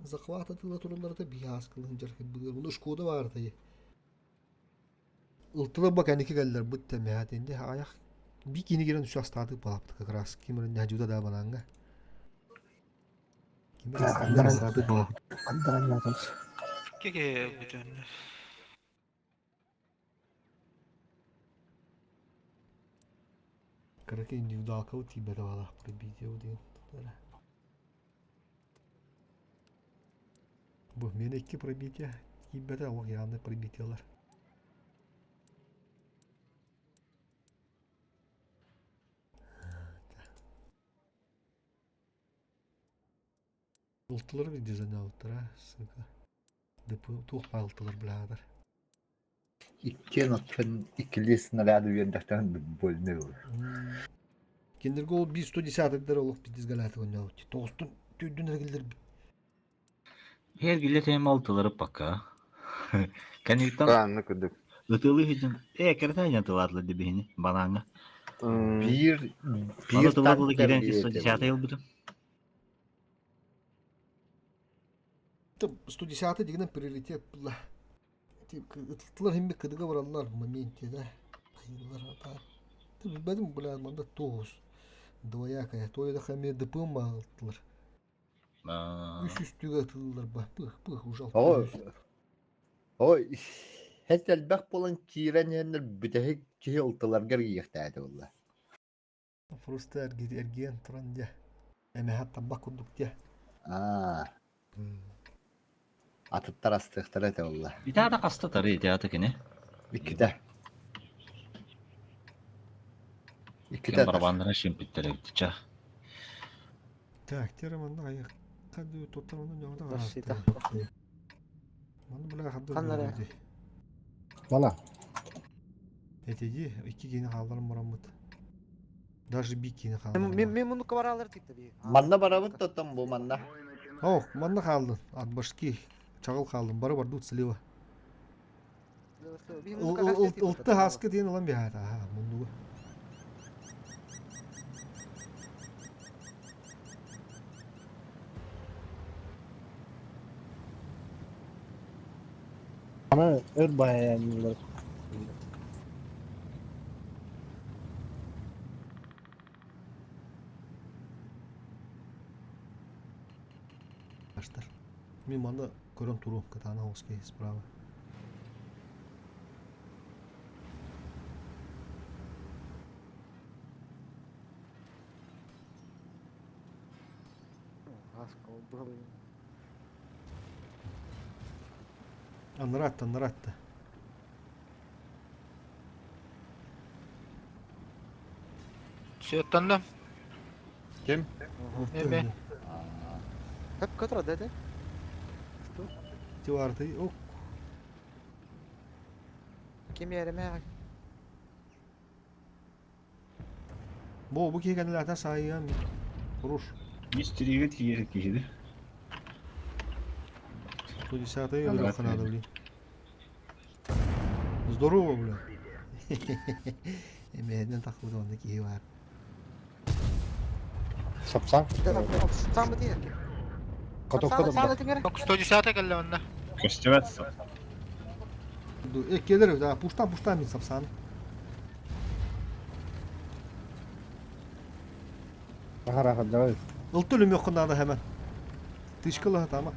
захват атыла туралларта биһи ааскылыһын дьархы быгыр уну шкода баартайы ылтылар ба кэники кэллэр бут тэмэһэт инди аҕайах би кини кирен үсү астааты балапты как раз кимрин нәжуда да бананга кимрин астааты балапты Андаран ятам. Кеке бүтүн. Кыраки индивидуалка тибете балах прибитие удин. Бу мен икки пробитие тибете ол яны пробитиелар. Ылтылар бир дизайн алыптар, а, сука. Депо туох паалтылар билаадar. Иккиэн оттон иккилии снаряды үөрдэхтэрин больной olur. Киндерге ол 110 олох пиздец галаты ойнаабыт. Тоғыстun түйдүн эргилдер Her gille тем алтылары пока. Кэнниттэн Гаанны күдүк. ытылы хитин. Э, кертәнен тылатлы дибихини бананга. Биир Аны биир тылатлы танк кирен бэрбиэтэ 110 ел бүтүн. 110 дегенен приоритет була. Ытылар химми кыдыга бараллар в моменте, да. Айылар ата. Ты билбедим бля, манда тоғыз. Двоякая. Той да хаме ДП малтылар. Үс үстүгө тыллар ба. Пых, пых, ужал. Ой, ой, хэт элбэх буолан киирэн иһэннэр бүтэһик киһи ылтыларгар иэхтээти буолла. Просто эргийэн туран дьэ эмэһэ аттарбат курдук дьэ. Аа. Атыттар астыахтара этэ буолла. Ити аата хаста тары ити аата кини? Иккитэ. Иккитэ Ким атар. барабаннара шимпиттэр эбит ча. Так, тера манна хайыахха дуу туттар онно ньоҕото Защита. Манна бля хабда Ханнара? Мана. Этиди икки киини хаалларан бараммыт. Даже би киини хаалларан. Мен мен муну кабаралар типте би. Манна барабыт тоттон бу манна. Ох, манна хаалдын. От башки чаҕыл хаалдын. Бары бардут слева. Ылты хаска диэн ылан биһаата. Аха, муннуга. Аны өр байаннылар. Аштар. Мин манна көрөн туруом кытаанах оҕус киһи справа. Аннараатта, аннараатта. Сөттанна. Ким? Эме. Hep kötü dedi. Тиварты, ок. Kim yerime Бо, бу киһи кэннилээтэ саайыам. Хорош. Мистериге тиийэр киһиди. 110-й Андрей өлүөххэ наада, блин. Здорово, бля. Эмэһинэн тахсыбыт онно киһи баар. Сапсан. Сам mı diye? Коток коток. 110 кэллэ онно. Көстүбэт. Эккелер, да, пуштан пуштан мин сапсан. Ахар ахар давай. Ылты өлүмүөххэ наада хэмэн. Тышкала тама.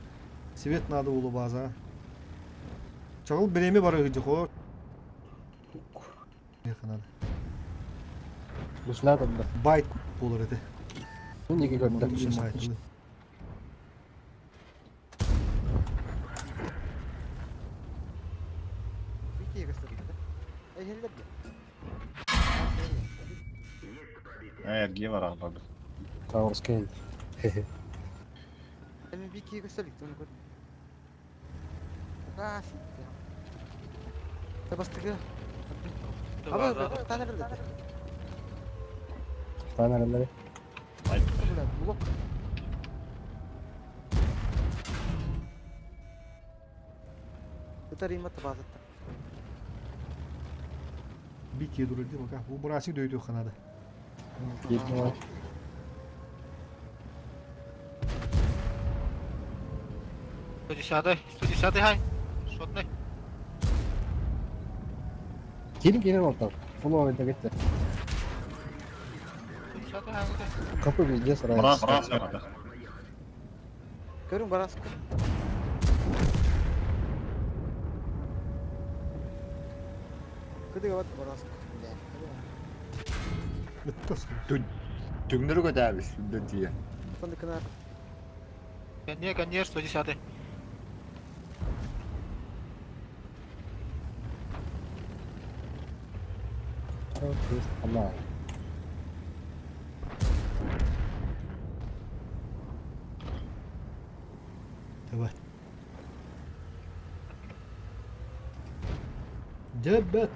Свет надо улу база. Чаҕыл бириэми бары хо. Надо. Гуслята да. Байт буолар этэ. Мин екі көрдüm. Байт. Bir gösterdi. E heller bir. Эргие бар албады. Тауырскейн. Benim bir ikiye gösterdik onu gördüm. Ah siktir. Tabastık. Ama tane verdi. Таналары. Блок. Ытар има табазатта. Бики дурылды бака. Бу бурасы дөйдү ханады. Кетті. 110 110 хай. Шотный. Келin келin ортақ. Бұл ойында кетті. 110 хай. Капы везде сразу. Брас, брас, брас. Көрүң барас. Кыдыга бат барас. Ыттас. Түҥнэри көтөөбүс үндэн тиийэ. Сонда кына Не, конечно, 110. Ана. Давай. Дебет.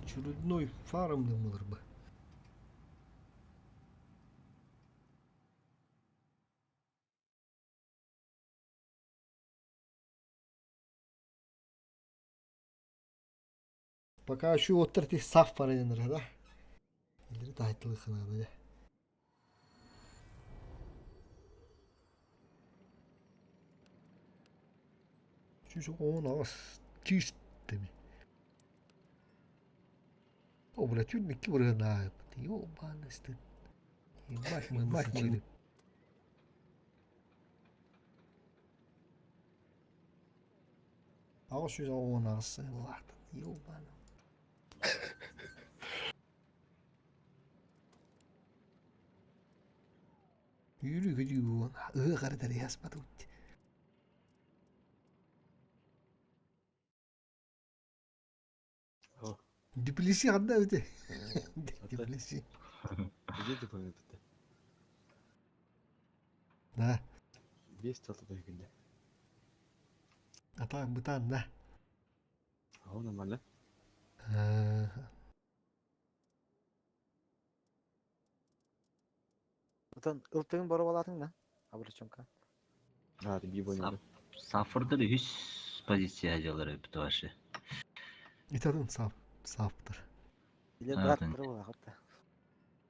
Очередной фарм дымылыр бы. Пока şu ottır саф бар еденер да. Илери тайтылы ханады. Şu он ас чистыми. О, бля, чуть не кибрына. Ёбаный стыд. Ебать мы, мать мы. Ағыз жүз он ағыз лақтан, ёбаный. Үүрүү-көтүү буолан ыһыах эрэ тэрийэ аспатыбыт. Диплиси ханна эбитий? Диплиси. Где ты помню-то? Да. Весь талта күндэ. Атаан бытаан да. Аһа нормально. Отон ылтыгын боруобалаатыҥ да? Обручёнка. А, ты би понял. Сафырдыр үһүс позиция дьалар эбит вообще. Итатын сап саптыр. Или бырааттары буолаахыт да.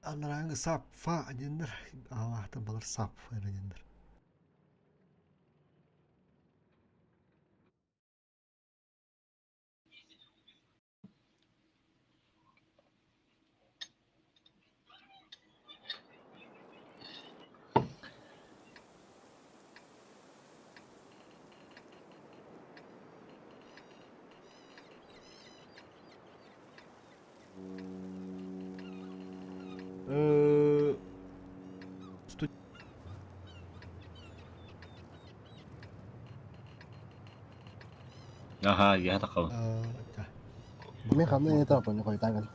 Анарааҥы сап фа диэннэр аалаахтан балар сап эрэ диэннэр. Э, Аха, я такого. Мин ханна этап не қойтанган.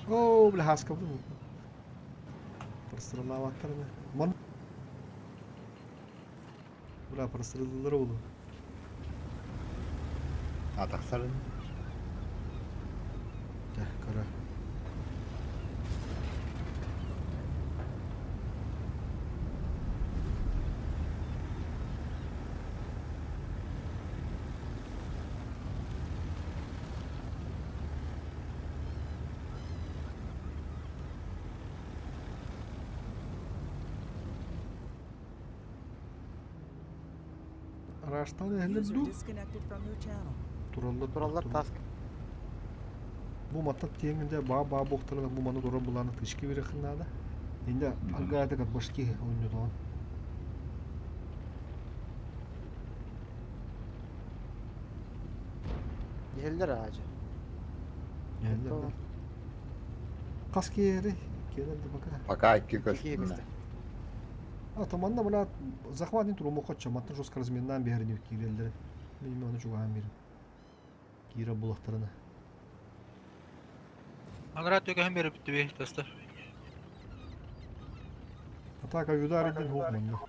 Оо, бля, хаска бу. Простреллаабаттар ме. Мон. Бля, простреллылар буолу. А тахсарын. Дэ, көрө. Араастаан эһэллэр User дуу? disconnected from your channel. Тураллар Тураллар таск. Бу маттан тиэҥҥэ баа-баа буохтарына бу маны турар былааны тышки биэриэххин наада. Инде аргаата башки оонньотоҕун. Иһэллэр аадьы. Иһэллэр да. Хас киэри? Киэлэр да пока. Пока икки Икки көстүннэ. А то манна бля захват туруму хочча мантан жестко разменнаан биһэрини киирэллэр. Мин оны чугаан бирим. Киирэ булахтарына. Анараа түгэһин беребит тастар. Атака удар ден хук манна.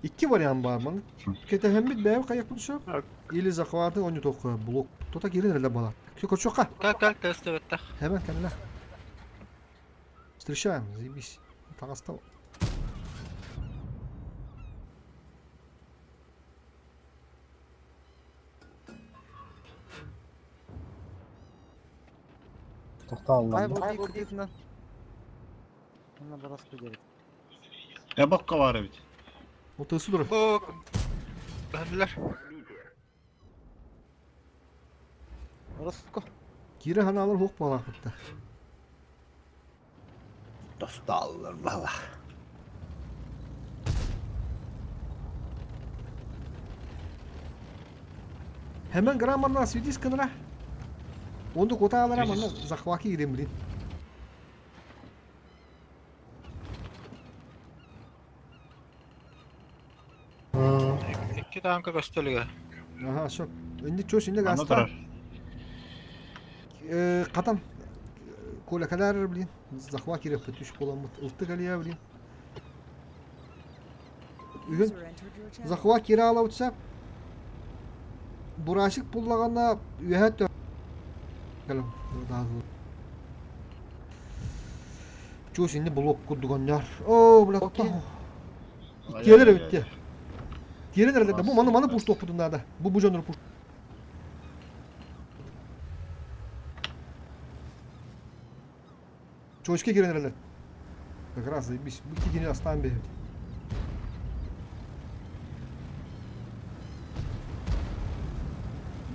Икки вариант бар ман. Кетехеммит бэйэм хайахпын сөп. Или захваты он тоххо блок. Тота киирэн эрэлэ бала. Все кочока. Как как тестебеттах. Hemen кэллэ. Встречаем, заебись. Таҕаста. Тохтооллар. Ай бу кытыытынан. Онно бараспы диэбит. Я бокка бар эбит. Отысы тур. Бу бәһәмләр. Роско. Кире ханаалар хук буолаахпытта. Тостааллар бала. Hemen граммарна свидис кынра. Онду кутаалара манна захваки кирем билин. Икки танка көстөлүгө. Аха, сөп. Инди чөс инде Аны гаста. турар. Катан Коля калар блин. Захват киреп түш боламыт. Ылты калия блин. Үгін User entered your channel. захват кире ала утса. Бурашык пуллаганда үһәт калам. Чөс инде блок курдуганнар. О, бля, Иккиэлэр эбитте. Тиэрэн эрэллэр бу маны маны пуш тохпутун наада. Бу бу дьоннору пуш. Чочке киирэн эрэллэр. Как раз заебись. Бу икки кини астаан биэрэбит.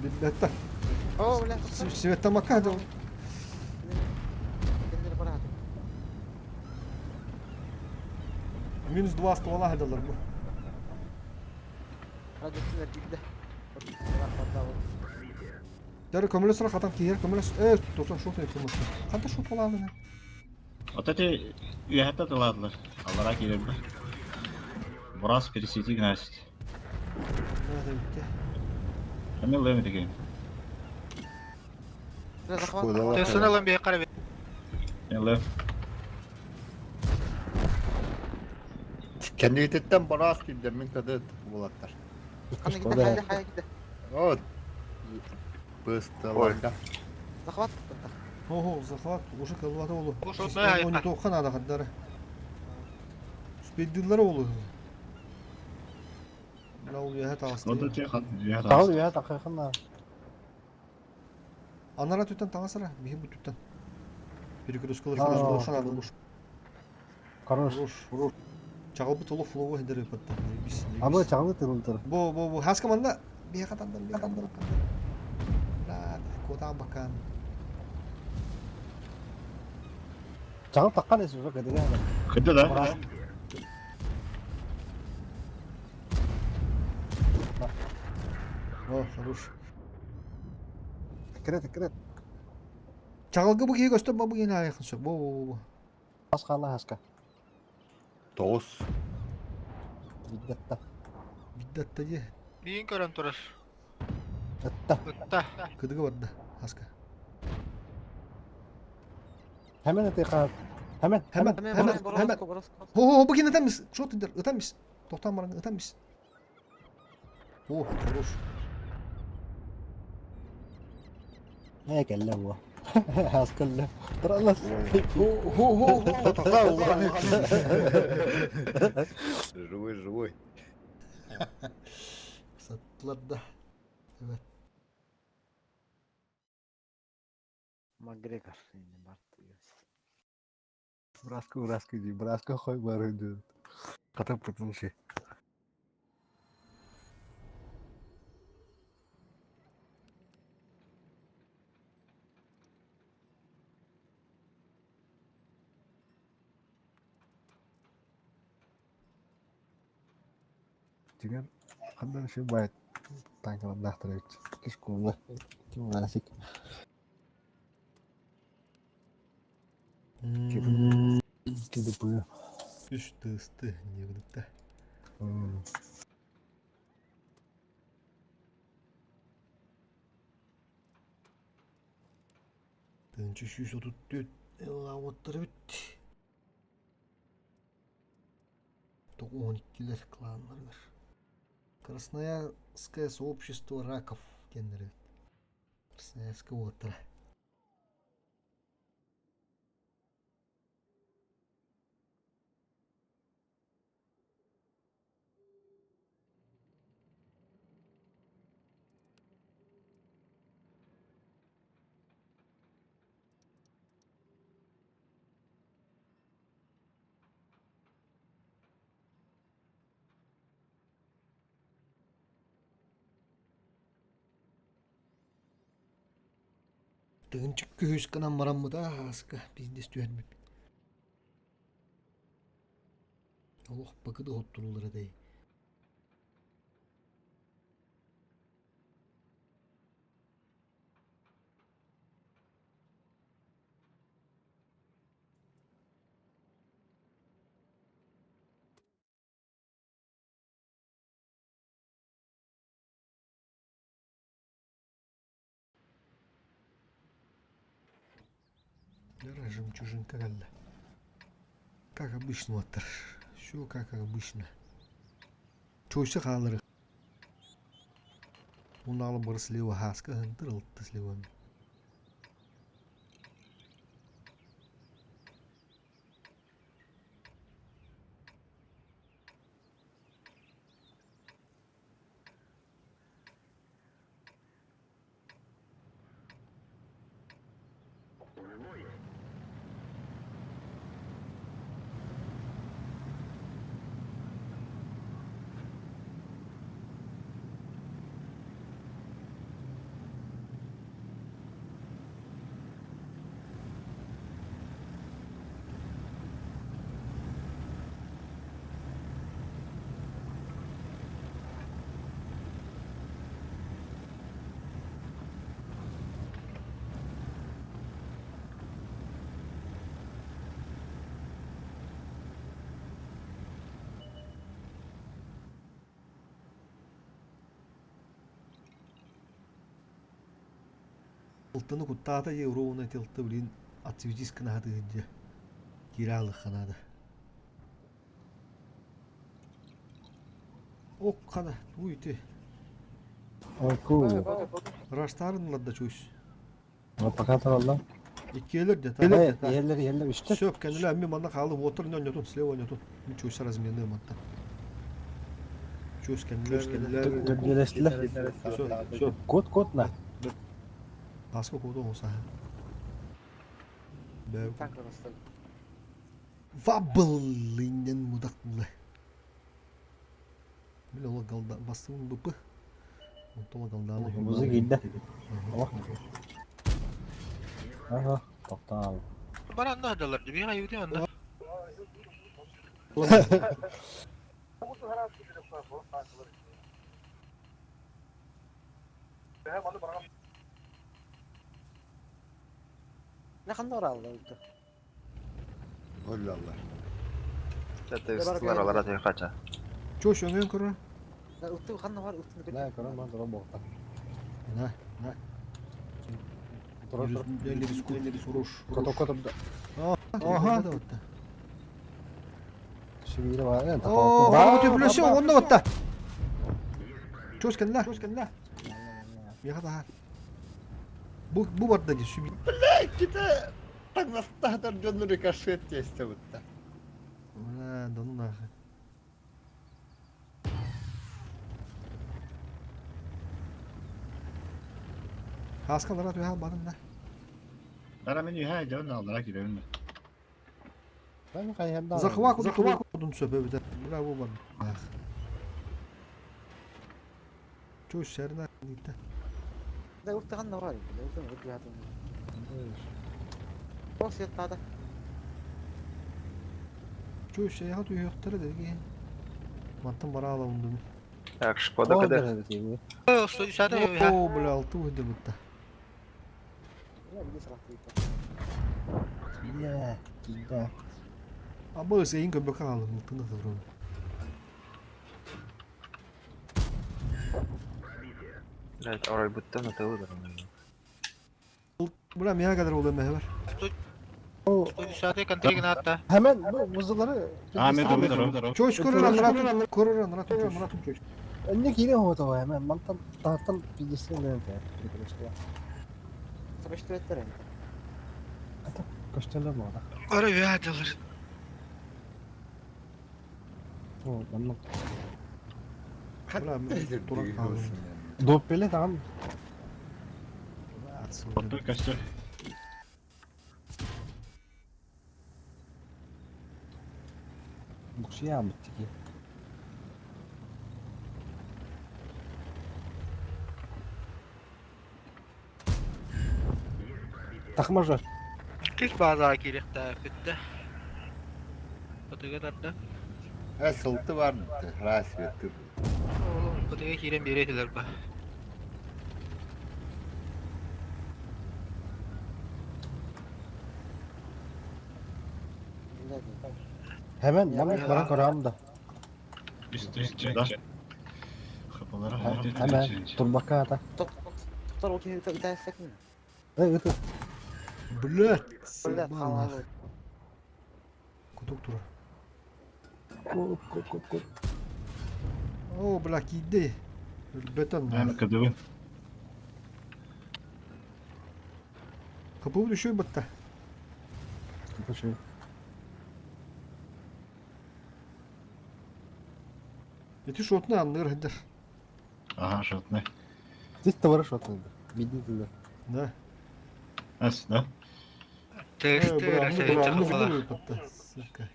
Билбэттэр. О, бля. Светтамакка да. Кинилер бараатым. Минус 2 ствола хадалар бу. Радио эргийдэ. Дәрі көмөлөс ра хатан киһер көмөлөс. Э, тосон шот көмөлөс. Ханта шот болааны. Вот эти үөһэттэ тылаатылар. Аллара киирэрбэ. Бурас пересети гнасит. Да, битте. Эмил лэми деген. Төсүн ылан бие кара. Элэ. Кэннигититтэн бараас киирдэ мин кады булаттар. Ханна киде хайда хайа киде. Вот. Бысталарга. Захват. Ого, захват, уже калвата олу. Бу шотная Оны айка. тоққан ада қаддары. Спеддилер олу. Мына ол яһа тағысты. Вот эти хан. Тағыл үйә тақайқын. Анара түттен таңасыра, бихи бу түттен. Перекрескалар Аа. перекрескалар ада буш. Хорош. Хорош. Чағыл бу толы флоу хедер патта. Абы чағылы тылынтыр. Бу бу бу хас команда бихи катандан бихи катандан. Да, кота бакан. Чағыл таққан есі жоқ кәдіге. Кыды да. О, хорош. Кірет, кірет. Чағылгы бу киһи көстөн бу киһини айахын сөп. Бу бу бу. Ас қала хаска. Тоғыз. Биддетта. Биддатта же. Биин көрөн турар. Ытта. Ытта. Кыдыгы барда. Хаска. Hemen öte қар. Hemen. Hemen, Hemen hemen, hemen. Хо, хо, бу киһини ытаммис. Шот индер, ытаммис. Тоқтан баран ытаммис. О, хорош. Ne kelle bu? Has kelle. Тұралас. Хо, хо, хо. Живой, живой. Саттылар да. Evet. Макгрегор. Браска, браска дейді. Браска қой бар дейді. Қатап бүтін ше. Деген қандай ше байт танкалар нақтырып кішкене кім насик кидп. Үш тысты не бідікті. Тынчы 134 элла бит. 12-лер кланнар. Красноярское сообщество раков кендер бит. Красноярское отра. Тыгынчы күһүс кынан мараммыда аска бизнес түһәрмеп. Олох бакыды хоттурулары дей. Жемчужинка кэллэ. Как обычно оттар. Все как обычно. Чойса хаалары. Уналы бар слева хаска хантыр ылтты слева. Ылтыны куттаата дии уруона ити ылты блин отцветись гына дьэ. Киирэ аалыхха наада. Ок хана туй ити. Ойку. Раштарын ылар да чуйс. Пока таралла. Иккиэлэр де Иһэллэр иһэллэр үстэр. Сөп кэннилэ эмми манна хаалы уотар ньонньотун слева ньотун. Мин чуйса размены мантан. Чуйс кэннилэр Төрдүөлэстилэр. Все, все. Кот кот на. Аска куоту оҥосаһа. Танк растан. Вабыллинен мудакlı. Бile ола галда бастым бп. Онтола галдааны. Музы киирдэ. Ага, тоқтаал. Баран да дьалар, биһа юти анда. Ne kadar aldı öldü. Öyle Allah. Это ыстылар алара түйе қача. Чош өңөн көрө. Ыты ханна бар ыты. Не, көрөн мен тура боқта. На, на. Тура тура. Руш. Кото кото. Ага. Шибире бар. О, бу төплөсө онно батта. Чош кэннэ. Чош кэннэ. Яха да. Бу бу барда ди шүби. Блядь, это так настатор дьону рикошет тесте бутта. Бля, да ну нахуй. Хаскалара түһэ барын да. Бара мен үйә дьон алдыра кирэбин. Ben kayanda. Захвак захвак удун сөбө бит. Бля бу бар. Ах. Чош шәрнә дитте. Да ыты ханна бар. Ыты ыты хатын. Бос яттада. Чош яха түйөктөр деги. Мантан бара ала ундум. Так, Шкода када. 110 О, бля, алты уйды бутта. Бля, биле сарак дейт. Киле, киле. Абы сейин көбөк алым, мылтын да турун. Блядь, орой буттан атылы да. Бля, мия kadar oldu mehver. 110 контриг натта. Hemen bu mızıları Ahmet Ömer. Çoş көрөр анратun, көрөр анратun чош. Önüne кире хоото hemen мантан тааттан пиздесин ден те. Сабашты беттер энди. Көстөлөр мода. Ара үйә дьалар. О, манна. Бля, туран калдым. Доп беле тагын. Оттой костер. Букшия битти. Тахмажар. Кис база кирехтә битте. Потыга тарда. Ә сылты бар Расвет. Oğlum потыга кирен беретилер ба. Hemen hemen bana koram da. Üst üst да. Хапалара. Hemen турбака ата. Токтор ол кини ыта сәкин. Эй, ыты. Блядь, Бля, съебал халалы. Кутук тура. Коп коп коп коп. О, бля, кийди. Бетон. Мен кыдыбын. Капы düşüyor батта. Капы Эти шотны анныр хәдер. Ага, шотны. Здесь товары шотны. Бидни Да. Ас, да? Текст рәсәй батта. Сука.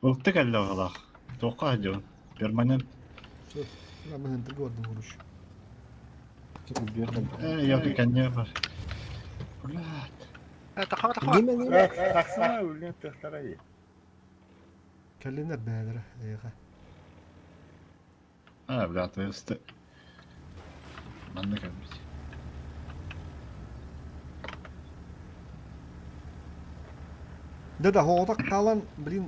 Улты кәллә галах. Тоқа дьон. Перманент. Бля, мен хәндер гордым уруш. Э, я кәнне бар. Блядь. Тахама тахама. Неме неме. Тақсана өлген тақтара. Кәлленер бәдер. Эйга. А, блядь, өсті. Манны кәлбит. Да да, хоғытақ қалан, блин,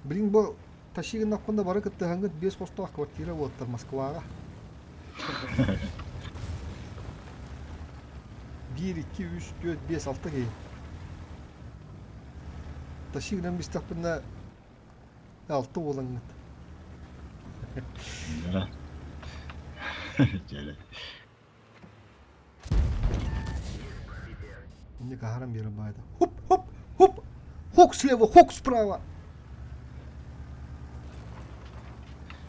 блин, бу ташигин напкында бары кыттыһангыт 5 хостоох квартира буоттар Москваға. 1, 2, 3, 4, 5, 6 киһи. Тащи гынан бистэхпинэ алта буолаҥҥыт. Да. Дьэ. Инник аһаран биэрэр баайда. Хоп, хоп, хоп! Хук слева, хук справа!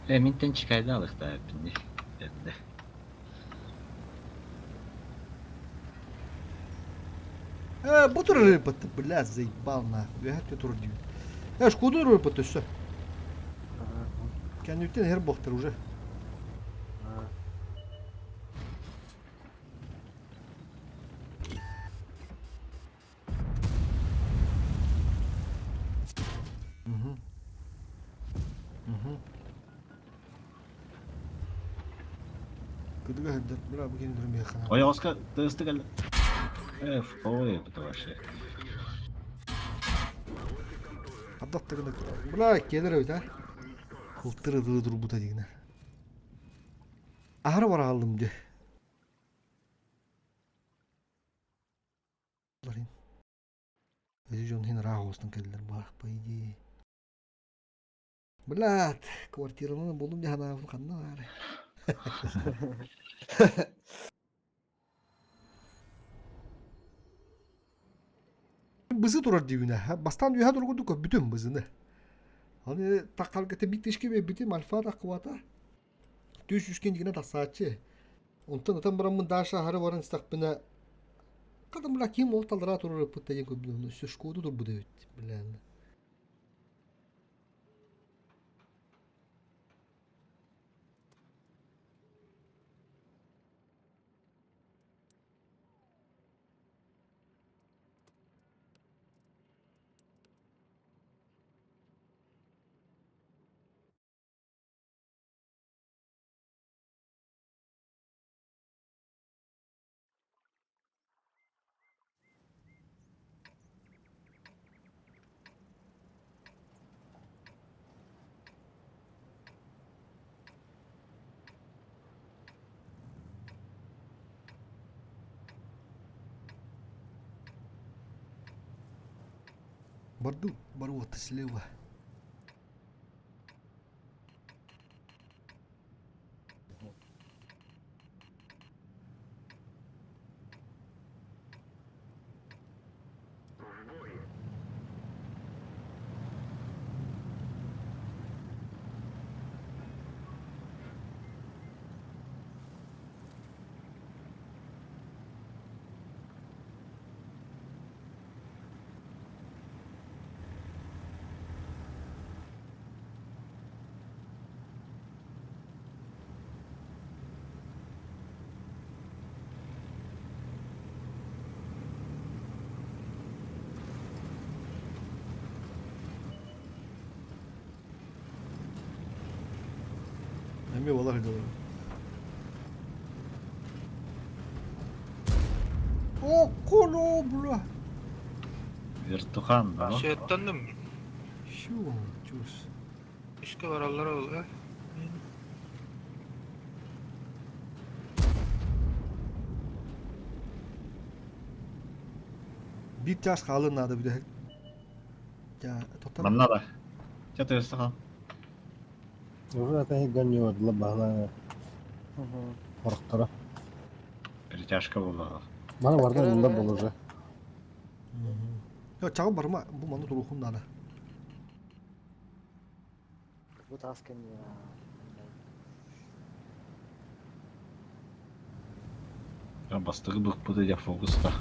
Э, минтэн чикайда алыхтаабыппын дии. Эрдэ. Э, бу турар ырыппыт, бля, заебал нахуй. Үөһэ өттө турар диибин. Э, шкоду ырыппыт өссө. Кэнниттэн иһэр буохтар уже. Угу. Угу. Кыдыга сылдьар, бля, бу кини туран биһиэхэ. Ойоҕоско тыысты кэллэ. Э, ой, это вообще. Ардах гына, бля, келер эбит, а? Кылтыр ытыы турбута дигинэ. Аһара барааллым дии. Эти дьон иһин ыраах оҕустан кэллилэр баах, по идее. Блядь, квартираны булдум дии санаабытым ханна баарый? Бызы турар диибинэ. Бастаан үөһэ тургутук көрбүтүм бызыны. Аны таххаргата биир тишке биэрбитим альфа таххыбата. Түс үскэн дигинэ тахсааччы. Онтон ытан бараммын Даша аһары баран истэхпинэ хата бля ким ол таллара турар ыппыт диэн көрбүтүм өссө шкода турбут эбит бля. Барду баруота слева. Эмиэ буола сылдьаллар. Около, бля! Вертухан, да? Сөттанным. Чу, чус. Үскэ бараллара ол, э? Биир чаас хаалыан наада бүтэһик. Тоттор. Манна да. Чэ тыаста хаал. Уже это гоню баһына Орохторо. Перетяжка буолла. Мана барда мында бол уже. Йо, чаҕы барыма, бу манна туруохум наада. Бу таас кэннигэр Бастакы быкпыты дьэ фокуста.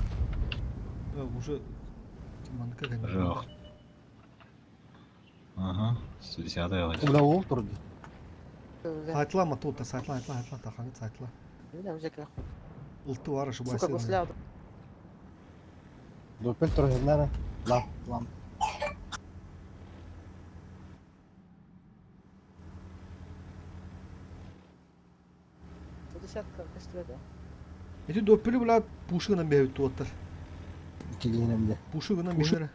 Уже манныка кэннигэр. Жох. Ага, 110 Бля, ол турду. Сайтла матута, сайтла, айтла, айтла, тахаңыт сайтла. Ылты бар ошибайся. Сука, гусля. Допел тургеннары. Лам, лам. Десятка көстүбэт Эти доппили бля пушыгынан бэбит туоттар. Килиинемде. Пушыгынан бэбит.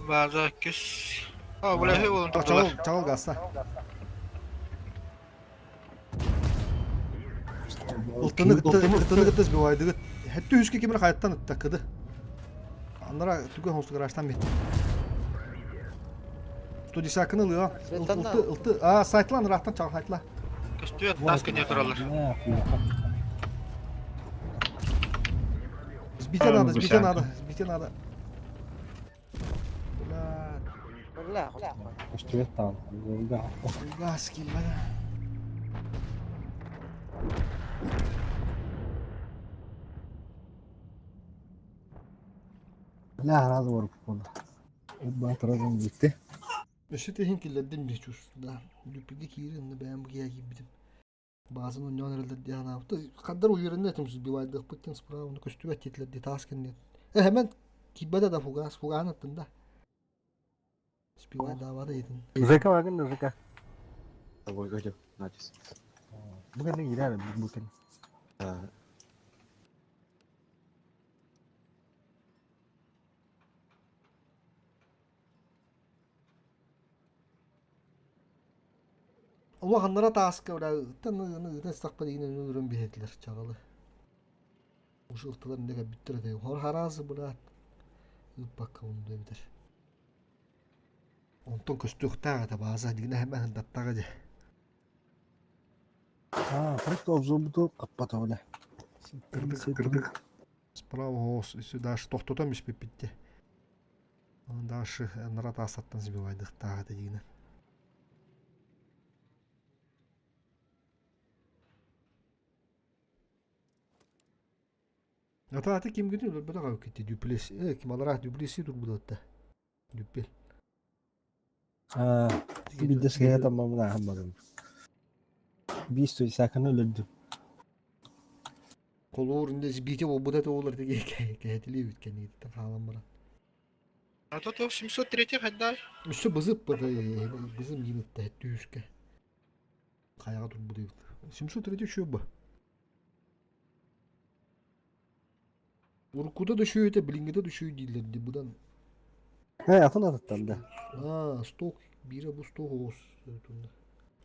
База күс. А, бля, болон Чаҕыл, чаҕыл гаста. Ылтыны кытта, ылтыны кытта сбивайдыгыт. Хэттүү үскэ кимир хайаттан ытта кыды. Аннара түгэн холсу гаражтан бит. 110-кыны ылыа. Ылты, ылты. А, сайтлан, ыраахтан чаҕыл сайтла. Көстүөт, тас көнө тураллар. Сбите надо, сбите надо, сбите надо. Бля, Бля, Көстүбэт даҕаны. газ киирбэтэ. Бля, араас уорбут Баатыразым бүттэ. Өссө тиһин киллэрдим дии чус, да. Люпигэ киирин, бэйэм бу киһи киирбитим. Баазын онньоон эрэллэр дии санаабыта. Хаддар уверенный этим сбивайдыахпыт справа көстүбэт диэтилэр дии таас кэнниэн. Э, хэмэн киирбэтэ да фугас, фугаһын аттын да. Сбивайдаабата этин. Жека багын Жека. Тобой көтү. Надис. Бу кэннэ киирэр бу кэннэ. Улаханнара тааска бля ыттан ыны ыытан истэхпэр иинэн өлөрөн биһэтилэр чаҕылы. Ушу ылтылар инде кэлбиттэр этэ. Хор хараасы быраат ыыппакка унду эбитэр. Онтон көстүөхтээх этэ бааза дигинэ хэмэ сырдаттаҕа дьэ. А, просто обзорбуту каппата бля. Кырдык. Справа оос даже тохтотон биспиппитте. Дальше нара таастаттан сбивайдыхтаах этэ дигинэ. Ата аты кимгитин өлөрбөтөх китти Дюплес. Э, ким алараах Дюплеси турбудатта. Дюппел. А, бидде сыга таммамын ааһан барым. Биис саканы өлөрдүм. Холуур инде сбите болбута это олар теге кэһэтили бүткенниттен хаалан баран. А тут 703 хайдар. Өссө бызып бызым йынытта түүскэ. Хайаҕа турбут эбит. 703 үшөө бу. Уруккута да үшөө этэ, билиҥҥитэ да үшөө дииллэр дии быдан. Э, атын атыттан да. Аа, сток биирэ бу сток оҕус тунна.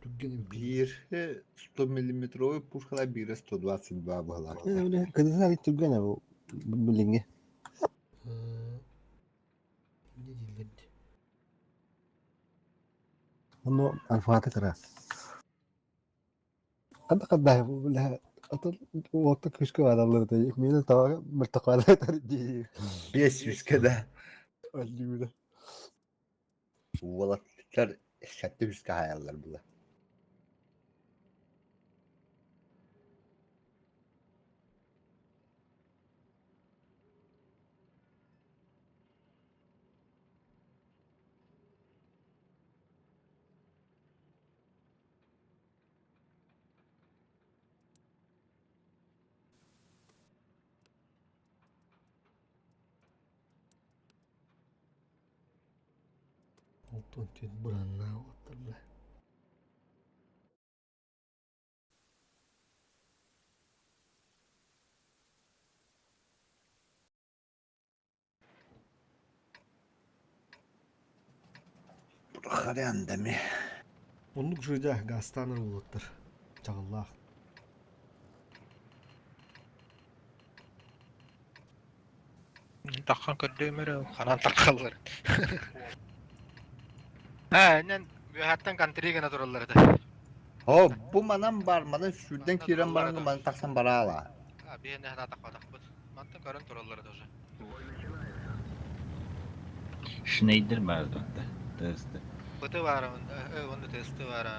Түргэн эбит. Биир 100 миллиметровый пушкала биирэ 122 быһалаах. Э, бile кыдыса бит түргэн бу билиҥҥи. Не дииллэр дии. Ону алфата кыра. Хадда хадда бile атын уотта күскө бараллар да. Мени тава мыртакалар дии. Бес жүзке да. Өлдүгүдэ. Уолаттар сэттэ жүзке хаяллар була. Алтын түн буранна оттар бля. Харян да ми. Оннук жыда гастаныр улуттар. Чаҕыллаах. Таххан көрдөөмөр ханан таххаллар. А, инен үһәттен контри гына тураллар этэ. О, бу манан бар, манан сүрден киирэн баран манан тахсан бараала. А, биһиэнэ хана тахпатахпыт. Мантан көрөн тураллар тоже. Шнейдер баар да. Тесті. Быты бар, онда тесті бар.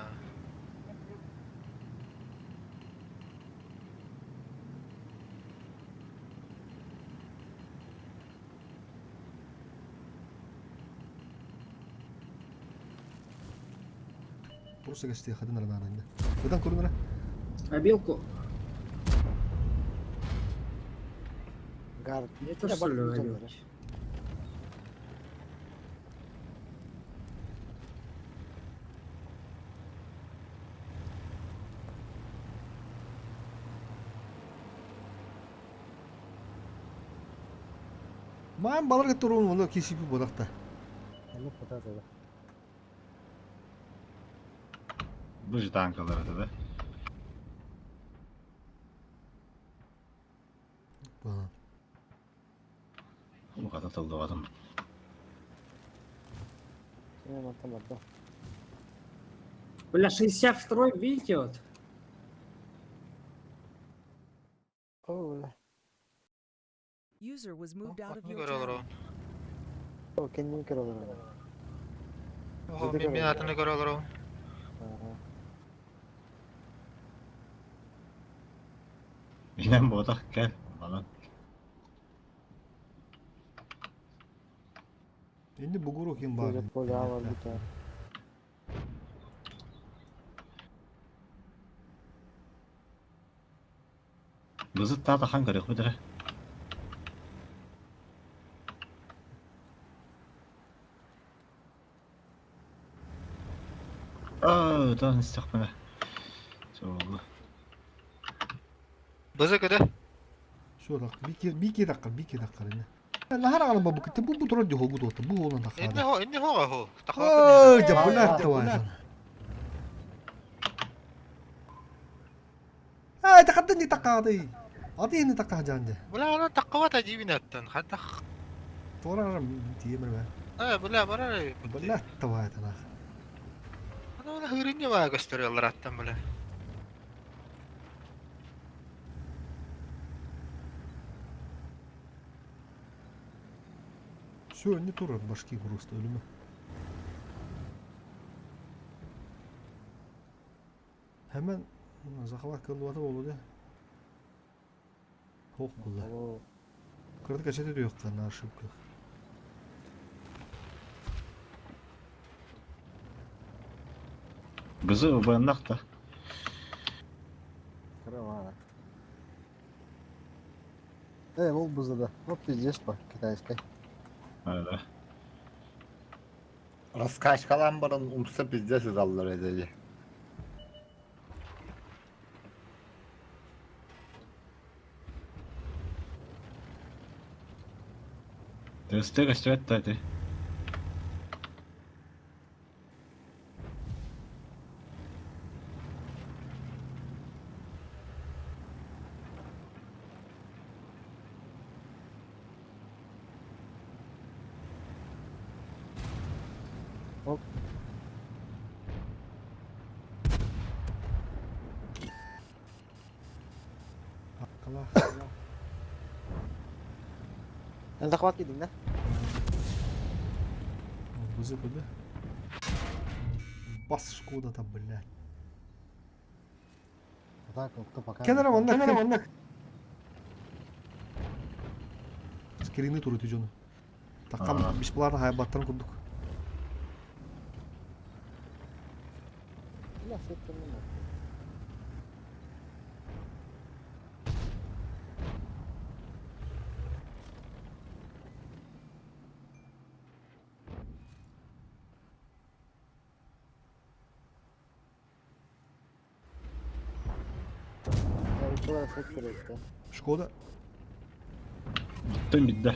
Просто гостей хадын аранаанында. Ыдан көрүнөрө. Обилку. Гар. Я тоже солю обилки. Маан баларга туруун ону кисипи бодахта. Аны куда да. Бу же танкалар это да? Бана. Бу тылдыбатым. Мен мантан барда. Бля, 62 видите вот? О, бля. User was moved out of Не your көрө channel. олоробун. О, кеннин кер олорор. Ого, мин атыны көрө олоробун. Ага. Инен ботах кел. Балан. Енді бугуру ким бар. Тоже поля бар бит. Бызыт та тахан көрөх битер. Аа, таан истэхпэнэ. Соолу. Бызы көдө. Шо так, бики бики даккар, бики даккар эне. Нахар алам бу ките бу бу турар дихо бу дота, бу olan Инне таккар. хо, инне хо хо. Ой, да блядь твою. Ай, تقدني تقاضي. اعطيني تقاه جانجا. Бля, ана таккабата дибинаттан. Хатах. تورا تيمر ما. Э, бля, бара. Блядь твою тана. Ана ана хырынне баа көстөрөлөр аттан бля. Все, не турар башки просто ölüme. Hemen захват кылып болду да. Хок булды. О, Кырдык качет yok на ошибках. Бызы убаннах та. Каравана. Эй, ол бузда да. Вот пиздец по китайской. Да. Раскачкалан баран умса пиздец аллар эдеди. Төстө көстөт та ти. Оп. Кала. Эн захват кидиң да? Бызы куда? Бас шкода там, блядь. Так, кто пока. Кенара онна. Кенара онна. Скрины туру түжөну. Таккам бишпларны хайбаттан курдук. Бля, сеттен Я сет керек. Шкода. Буттun бидде.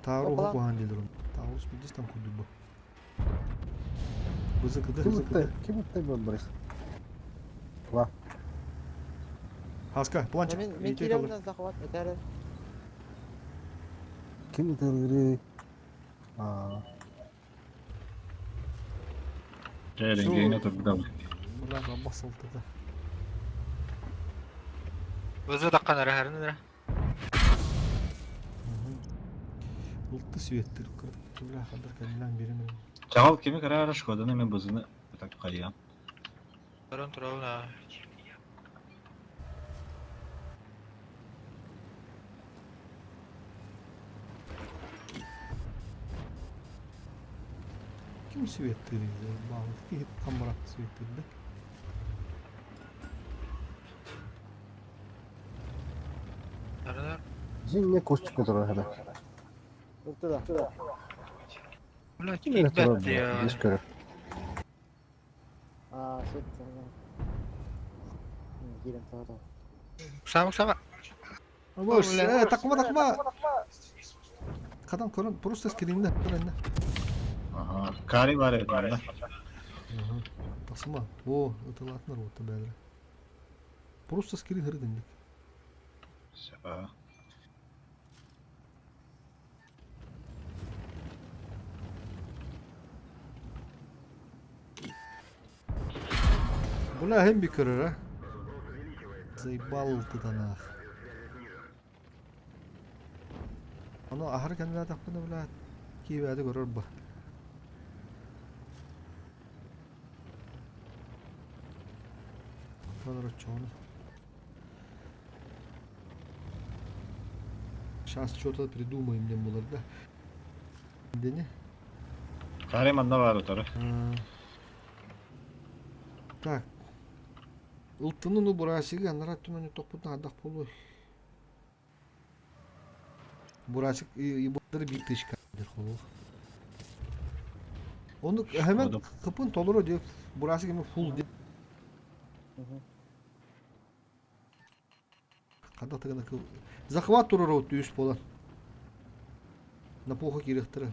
Тару Опа. хуан дилерум. Таурус бидис там кудуб. Бызы кыды. Ким Бызы кыды. ты? Ким ты был Ла. Хаска, планчик. Мен мен Ете калыр. киремден захват этәрен. Ким ты? А, Реңгейне турда. Бля, басылды да. Бызы таккан ара. Улты светтер кырдык. Бля, хадыр кәнлән беремен. Чагал кими карара шкоданы мен бызыны так кайям. Туран турабына. Ким светтер? Багы киһит камра светтер да. Аралар. Зин не костик турар хада. Уртуда. Бля, Ким не турар? кийбетти я. Бис көрөр. А, сеттен. Кирем тагы. Сам сама. Бош, Бля. такма такма. Хатан көрөн просто скринне көрөннө. Ага. Кари бар эбит манна. Тасыма. О, ытылаатынар уотта бээлere. Просто скрин хыры дэнник. Сөп. Бля, hem bir көрөр, а. Заебал тытанаах. Ону аһар кэннилээтэхпинэ, бля, киибээти көрөр ба. Онтон оччоҕуна. Сейчас что-то придумаем диэн буолар да. Дени. Кари манна баар утары. Так. Ылтыны ну бурасиги анараа өттүнэн тохпутун ардах буолуой. Бурасик ебаттары биир тычка дир холуох. Оны hemen кыпын толору диye бурасик эми фул диye. Ханна тыгына кыл. Захват турар от үс болан. На похо кириктері.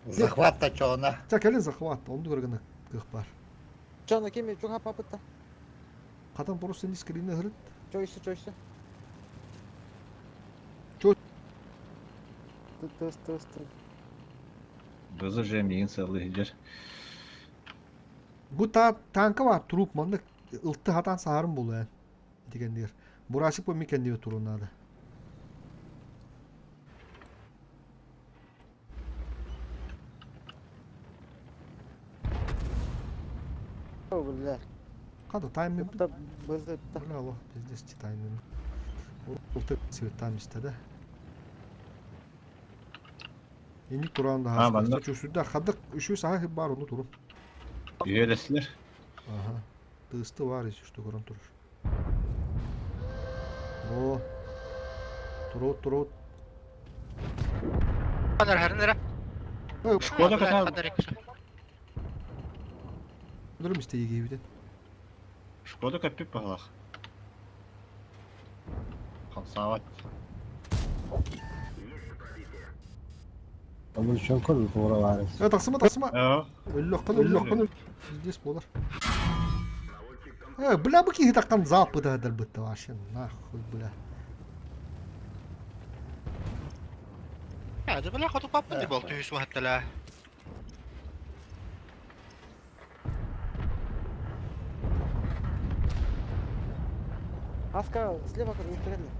Захват та чоҕуна. Ча кэлин захват, онду көргөнө кых бар. Чоно кими чуга папыта. Хатан просто не скринне хырыт. Чойсы чойсы. Чо Тыс тыс тыс. Бызы же миин сылы иһдер. Бу та танка бар труп маннык ылты хатан саарым болу дегендер. Бурашык бу мекен деп турунады. О, бля. Када таймер. Это бызы Бля, аллах, пиздец, таймер. Ылты цвет истеди. Инник туран да А, манна. Чүсүдэ хадык үшү саха бар onu турун. Үөлэслер. Ага. Тысты бар если что көрөн турur. О. Турут турут. Ханар хәрнere. Шкода ката Дөрüm истеги гибиден. Шкода капип пахлах. Хамсаават. Обречен көр тура бар. Э, тахсыма тахсыма. Ээ. Өллөхкөн өллөхкөн. Здесь болар. Э, бля, бу киһи таккан запыда дырбытты вообще нахуй, бля. Ja, det blir хоту папа не был, ты юсу хаттала. Аска слева көрүстүрэллэр.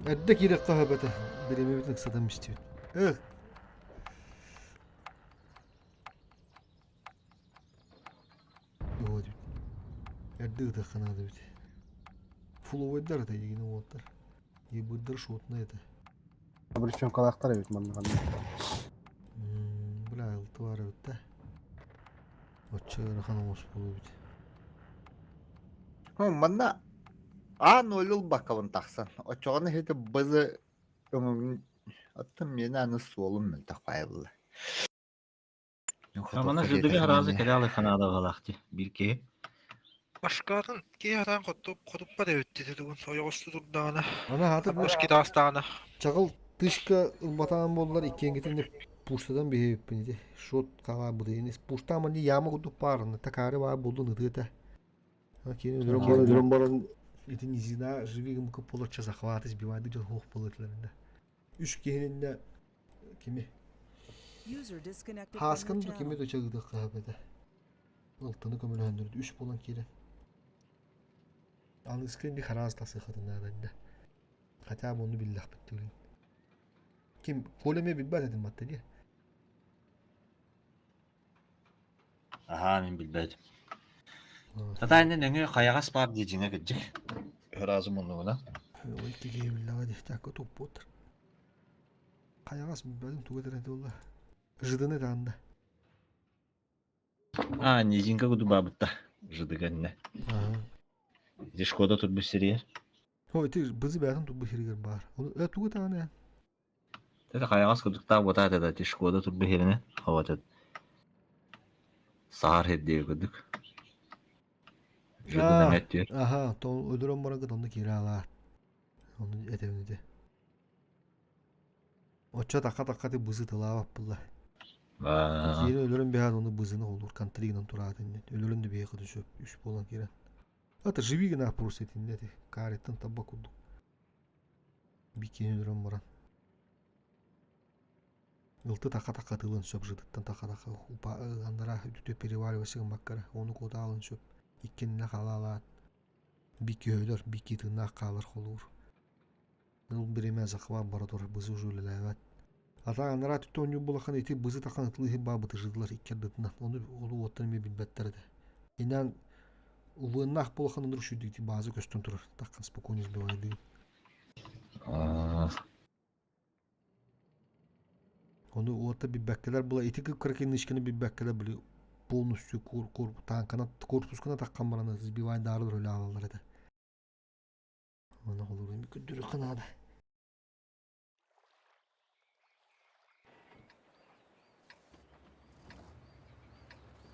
Эрдэ киириэххэ сөп этэ. Бириэмэбитин ыксатан истибит. Эх. Оо диэбит. Эрдэ ытыахха наада эбит. Фуловойдар этэ игини уолаттар. Ебырдар шотно этэ. Обреченкалаахтар эбит манна ханна. Бля, ылты баар эбит да. Оччо ыарахан оҥос буолуо эбит. Манна аан өлүл бакабын тахсан. Оччоҕуна иһити бызы өҥөҥүн оттон миэнэ аны суолум мөлтөх баайылла. Амана жыдыгы харазы кэлэ ханаада балахти. Бир киһи. Башкатын киһи атаан хотуп хотуппа дэбитти тугун ойоҕосту турдаҕына. Ана хаты бу Башки таастаҕына. чаҕыл тышка ылбатаан буоллар иккиэнгитинник пуштадан биһиэбиппин ити. Шот хаҕаа бытыйын. Пуштаан манни яма курдук баарына такаары баар булдун ытыа этэ. Кини өлөрөн баран Өлөрөн баран ити низина живи гымка полоча захваты сбивайды дьон хуох буолутларында. Үс киһининне кими? User disconnected from your Хааскан ду кими channel. ду чагыдык каһабыта. Ылтыны көмөлөһөндүрдү үс болан киирэн. Аныскы инди хараас тасыхатыннааданда. Хотя бы ону биллэхпит түлүн. Ким Коля билбэт этим батта дии. Аха, мин билбэтим. Тата иннин өҥү хайаҕас баар дии дьиҥэ кырдьык. Ыразы муннугунан. Ой киһи биллэҕэ дии. Такка туппуттар. Хайаҕас билбэтим тугу этэр этэ буолла. Жыдыны таанда. А, низинка куду баабытта. Жыдыганна. Ага. Ити Шкода турбут сиригэр. Ой, ты бызы бэйэтин турбут сиригэр баар. Э тугу тааны? Это хайаҕас кырдьыктаах буотаа этэ да Тишкода турбу иһиринэ хабатыт саһар һирдиэ курдук. Аа, аха, то өлөрөн баран онно киирэ алаа. Ону этэбин ити. Оччо такка-такка ти бызы тылаабап булла. Киирэн өлөрөн бэһэн ону бызыны холуур контригынан тураат иннет. Өлөрөн да биһиэхэ түсөп үс буолан киирэн. Это живи гына просто итиннэ ти. Кареттан табба курдук. Бикини өлөрөн баран. Ылты такка-такка тылын сөп жытыттан такка-такка упа андара үтүтө переваривайся гыммаккара ону куотаалын сөп. Иккиннэ халаалаат. Бикки өлөр, бикки тыыннаах хаалар холуур. Ол бириэмэ захват бара турар, бызы уже үлэлээбэт. А так анараа өттө оонньуур буоллаххына ити бызы тахан ытылыы иһин баа бытыжыдылар икки ардытынан. Ону ол уоттан эмиэ билбэттэр этэ. Инэн улуоннаах буоллаххына оннук үчүгэй ити бааза көстөн турар. Таххан спокойно сбивайдыгын. Ону уота билбэккэлэр була ити кып-кыра кинишканы билбэккэлэр били полностью кур кур танкана корпускана таххан баран сбивайдаары өлө аалаллар этэ. Оны холуруйм көрдөрүөххэ наада.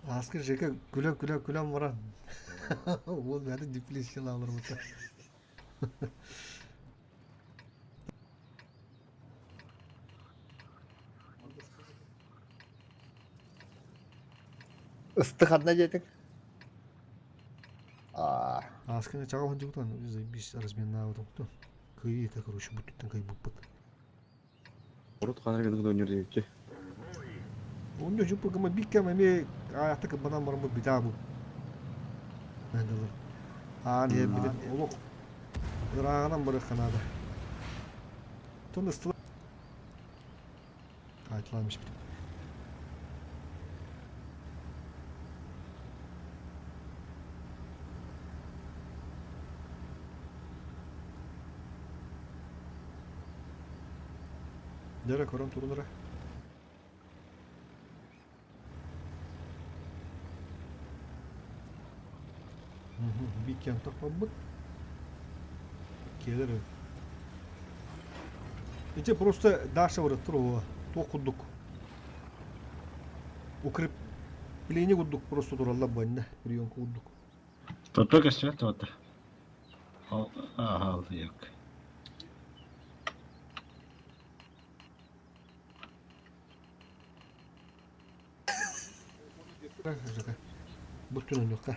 Ааскы Жека күлэн күлэн күлэн баран уол бэйэтэ депрессияны алырбыта. Ыстык ханна диэтиҥ? Аа. Ааскыны чаҕыл сылдьыбытын заебись разменнаабытым. Кыайыы это короче бүттүттэн кыайбыппыт. Урут ханар гына оонньуур диэбиччи. Онно жуппугама биккэм эмиэ аятта кыбанан бараммыт битаабы. Надалар. Аан иһэрбитин олох ырааҕынан барыахха наада. Тон ыстыла Айтылан испитим. Дьэ көрөн турунара. Биккен тохпоппут. Келер. Ити просто Даша барыттыр о туох курдук укрепление курдук просто тураллар буонна приемка курдук. Тото көстүбэт туота. Ага, yok. Бүттүн оннукка.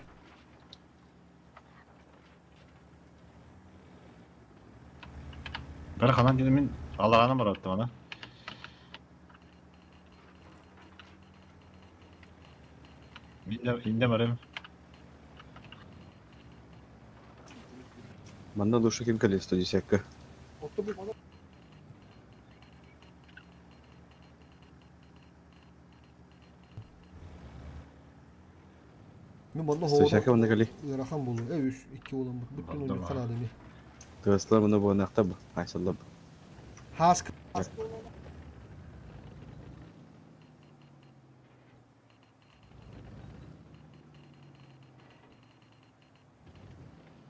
Бары ханан дедим мин аларана бараттым ана. Инде барым. Манна душа ким кэлиэ 110-ка. Мин манна 110-ка манна кэлий. ыарахан буолуо. Э үс икки буоламмыт. Бүттүн оннукка наада ини. Тыаслар мына буонахта бу. Айсаллар. Хааска.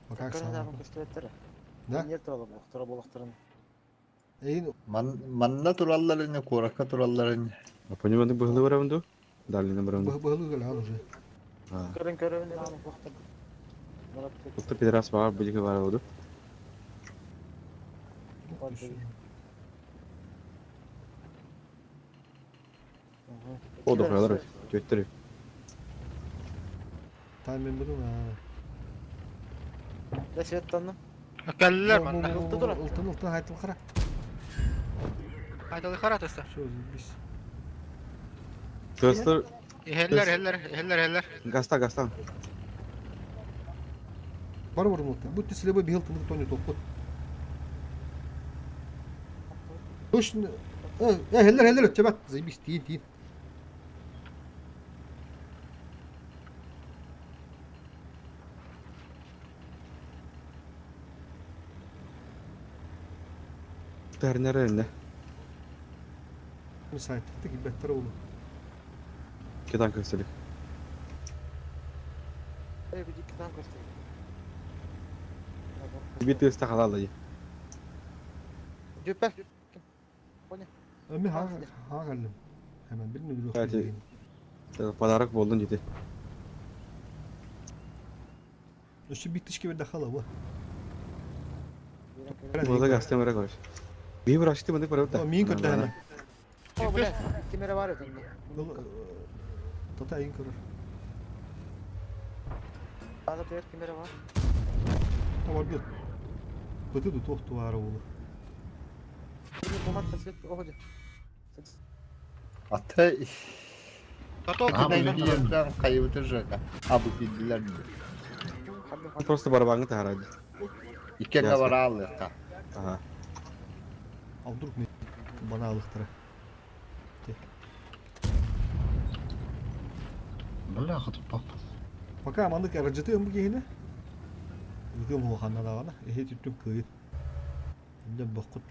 Пока Да? Эйин Манна тураллар ини, куоракка тураллар ини. А понимаю, быһылы барабын ду? Далина барабын. Быһылы кэлэҕин уже. Көрөн көрөбүн ааны куохтар. Utta пидорас баар бу диэки баар буолду. О, дохуялар түөттөр. Таймен будун аа. Да светтанным. Кэллилэр манна. Ылтын ылтын хайтыл хара. Айталы хара төстө. Все, заебись. Тыастар Иһэллэр, иһэллэр, иһэллэр, иһэллэр. Гаста, гаста. Бар бар мылты. Будьте слепы бихил тылы тони топпут. Точно. Э, хеллер, хеллер, өтчебат. Заебись, тиин, тиин. Тэрнер энне. Сайт, кибеттер oldu. Кетан көстөлүк. Эй, бу дикки танк көстөр. Би тыаста халалла. Дүппә. Эми хаһа кэллим. Hemen bir müdür Evet. Подарок буоллун дии. Өссө биир тысяча берде халава. Музыка гастым эрэ короче. Биир бырашты мындык барабыт. Миин көрдө hemen. О, бля, кимере бар этин. Тата эйин көрөр. Ага, төр кимере бар. Табар бит. Быты ду тохту баара болу. Бумат касет, оходи. Ата Тато Аха, бу Кытайдан хайыбыты жека. А бу кидилер. Просто барабаңы таһарады. Иккенге бара алыка. Ага. А вдруг мен бана алыктыра. Бля, хотуппап. Пока маннык арыжытыым бу киһини. Ыгым улаханна даҕаны, эһи түттүм кыйын. Инде боххут.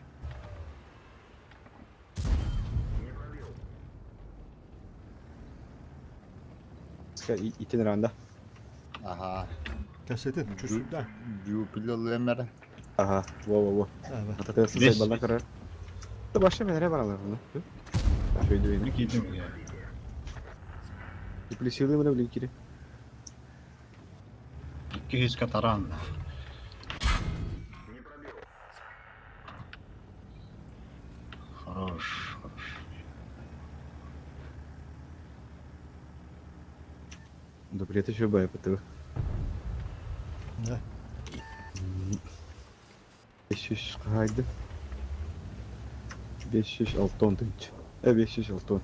Итин ранда. Аха. Кэпсэтин, чүсүрдэ. Дюпилелемер. Ага. Во во во. Аба. Атасы Бес. сайбалла карар. Башта мене баралар буну. Şöyle Ne bir кийдим я. Плесилы мене блин кире. 200 таран. Хорош, хорош. Добре, еще бай ПТВ. Да. 500 кайды. 506 10 тынч. Э 506 10.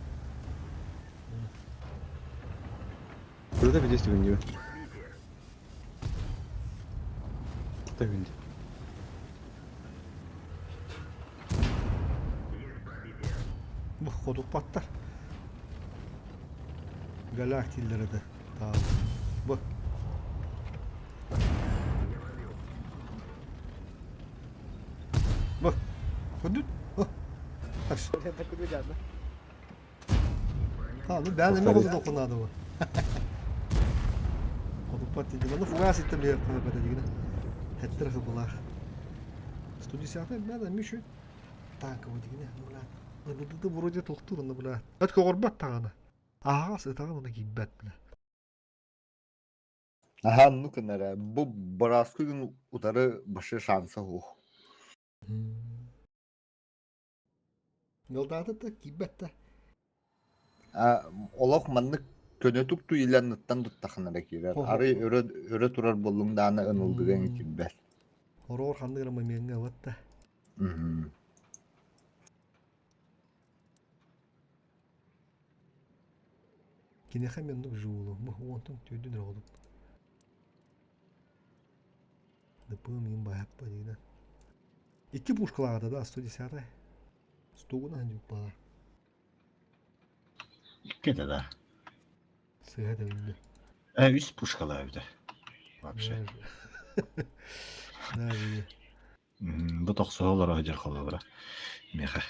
Burada bir destek gibi. Da gündü. Бу хотуппаттар. Галактилдер это. Таа. Бу. Бу. Көндүт. Таш. Ha, bu ben de mi dokunadı bu? Хотуппат диди. Маны фугас иттем лер кылып дигән. Хәттер кылар. 110 мен мүшү танковый дигән. Була. Бу вроде тохтур аны була. Әт когорбат таганы. Ага, сытаган аны кибәт була. Аха, ну кынара. Бу бараску күн утары башы шансы хух. Йолдаты та кибәт та. А олох маннык көнөтүк ту иләнныттан туттахынара кирер. Ары өрө өрө турар боллуң дааны ынылдыган кирбер. Хорор ханныгы меңге ватта. Мгм. Кинеха мен нук жуулу. Бу онтон төдүн ролуп. Дпм им баяппа дигән. Икки пушкаларда да 110. Стугуна ханжук бала. Икки да да. Сыга да үнді. Э, үс пушкалар öyle. Вообще. Даже. Бу токсоолор ажыр холобра. Меха.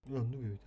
Онну көйт.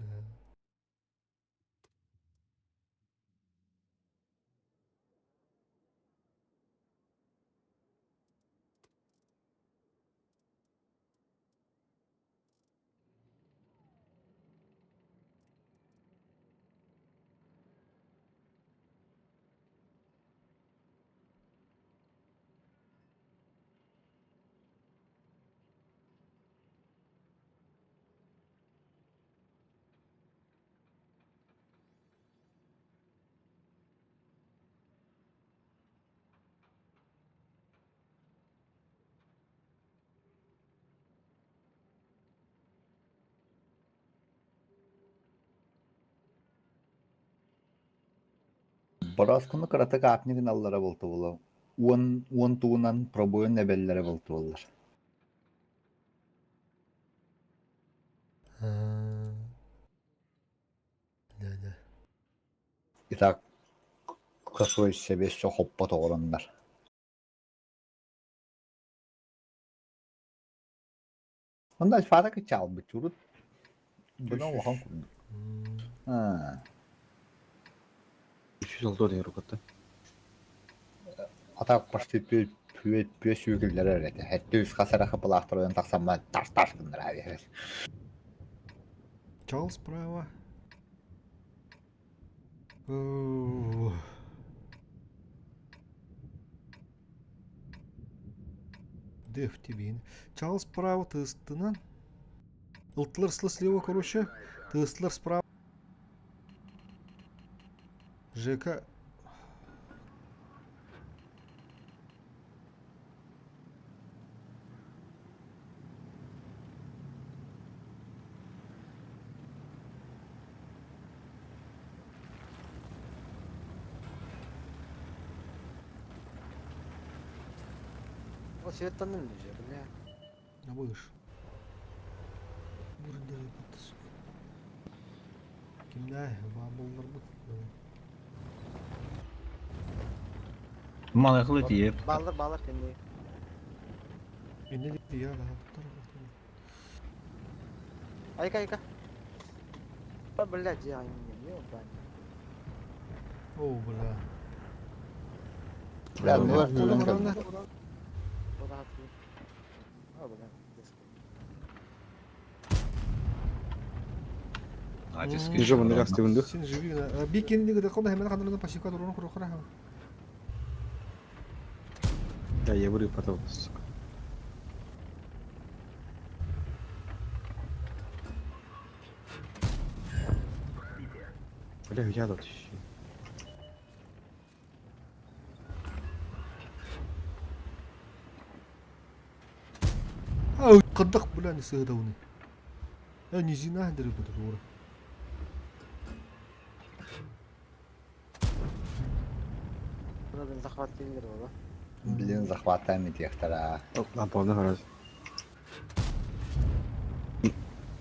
Бараскуну кыратык аапнигин аллара болту була. Уон уон туунан пробойун эбеллере болту боллар. Да, да. Итак, косой себе все хоппа тоҕороннар. Онда альфата кычаалбыт чурут. Буна улахан курдук. А, 306 деген рукатта. Атак почти Пүө сүүкүллэр эрэ этэ. Хэттэ үс хас эрэ хапылаахтар ойон тахсан баран тар-тар гыннара биэрэр. Чал справа. Деф тибин. Чал справа тыстынан. Ылтылар слева, короче. Тыстылар справа. ЖК О, светтанным же, бля. На выш. Бурдеры сука. Кимдэ баабылларбыт. Малакылы тиеп. Баллар, баллар кэнни. Инне я да. Айка, айка. А, блядь, я не, не убрать. О, бля. Бля, ну жүрген кэллэ. А, бля, Нижо маннык астыгын Син живи на. Бикин диге дакында хәмән ханырдан пассивка турын куры кура. Да, я вырыв потом, сука. Бля, я тут еще. А, кырдык бля не сыгдауны. Э, не зина хандыры бу тура. Надо захват киллер, да? Блин, захватами тиэхтара. Лампаны хараз.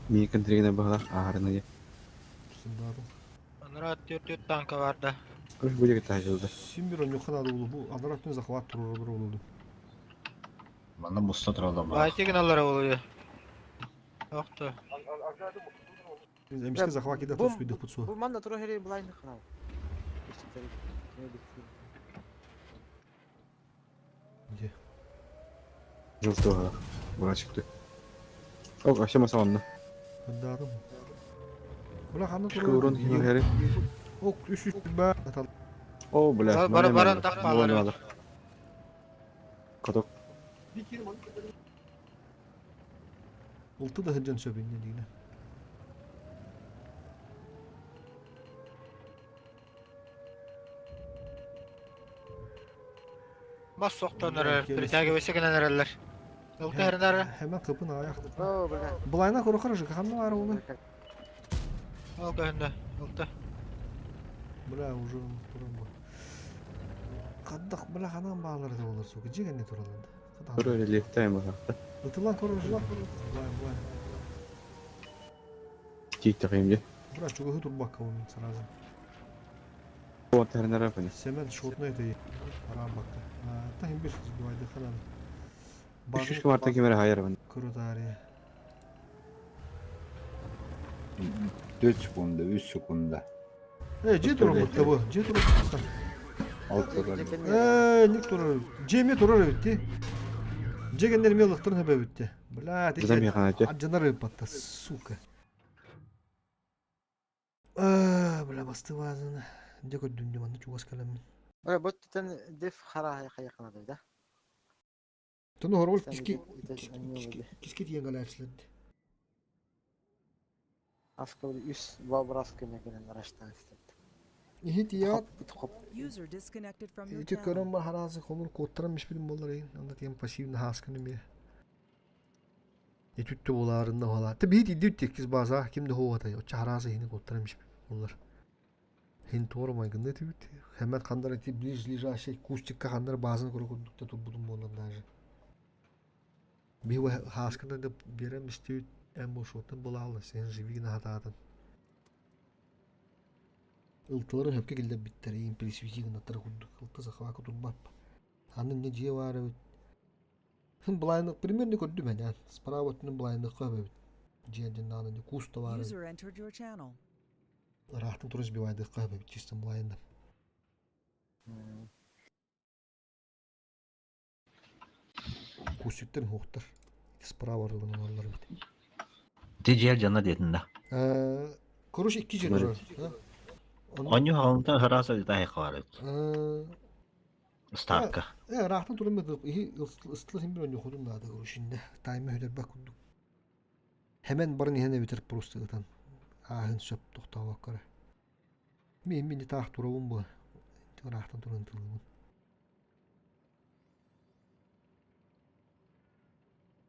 Мин контригіне баға ағарына де. Сындадым. Анара төрт танка бар да. Күш будет тажылды. Симбир он юхана улу бу анараттын захват турur улу. Манна муста туралар бар. Байтигин аллара болуyor. Yoktu. Эмишке захват киде Бум. тут спидых путсу. Бу манна туру хери булайн ханау. Где? Жылтыға. Бұра çıktı. О, вообще масаланды. Сындадым. Бля ханны Күшкө урын хері. Ок, үш үш ба. О, бля. Бар- баран тақпалар. Каток. Улты да хыджан сөбүнне дигне. Бас соқтан эрер. Притягивайся гынан эрелер. Ылты herнары. Hemen кыпын аяк. О, бля. Булайна көрө хорошо, ханны бар уну. Ол көһүндө. Ылты. Бля уже туран бу. Каддак бля ханан баалар да болар сука. Жигенне тураланда. Көрө рельефтайм баға. Ытылан көрө булай булай. Тик тақайым де. Бля чугы турбакка мен сразу. О, тернері пәне. Семен шотны это арабакка. Та хим бир сбивайды ханан. Үш үш марта кемері хайыр бін. Көрө 4 секунда, 3 секунда. Э, же турар бу, же турар. 6 турар. Э, ник турар. Жеме турар битти. Жегендер мелыктырын хөбө битти. Бля, Bizden bir kanatı. Аджанар батта, сука. А, бля, басты вазын. Де көрдүм дем аны чугас калам. Бля, бу тен деф хара хайкана да. Тону хорол киски киски тиен галарслет. Аска үс бабрас кене раштан истеп. Ихит я User disconnected from your ити channel. көрөн бар харазы хомун коттарам ишбирим болар эйин. Анда тиен пассивный хасканы ме. Этүттү боларында бала. Те бит идүт текиз база кимде ховатай. Оча харазы хини коттарам ишбир болар. Хин тор майгында тибит. Хемет кандар эти ближе лежащий кустикка кандар базын көрө курдукта турбудум болар даже. Би хасканы да берем истебит эм бошоттан бола алды. Сен живигин хатаатын. Ылтылары хөпкө келде биттер эйин присвитигин аттар курдук. Ылты захвака турбап. Анын не жие бар бит. Хын булайны примерно көрдүм мен. Справа өтүнүн булайны көбө бит. Жиен жиннаны не куста бар. User entered your channel. Рахтын тура сбивайды көбө бит чисто булайында. Кустиктар хуохтар. Справа рылын олороллор эбит. Ити дьиэ дьоно диэтин да. Короче, икки дьиэ турар. Онньу хаҕынта ыраас ыта бар Ставка. Ыраахтан туран иһи ыстыла син бир онньохутун наада короче тайма хөдөрбөк курдук. Хэмэн баран иһэн эбитер просто ытан ааһын сөп тохтообокко эрэ. Мин мин таах турабын бу. Ыраахтан туран тылыбын.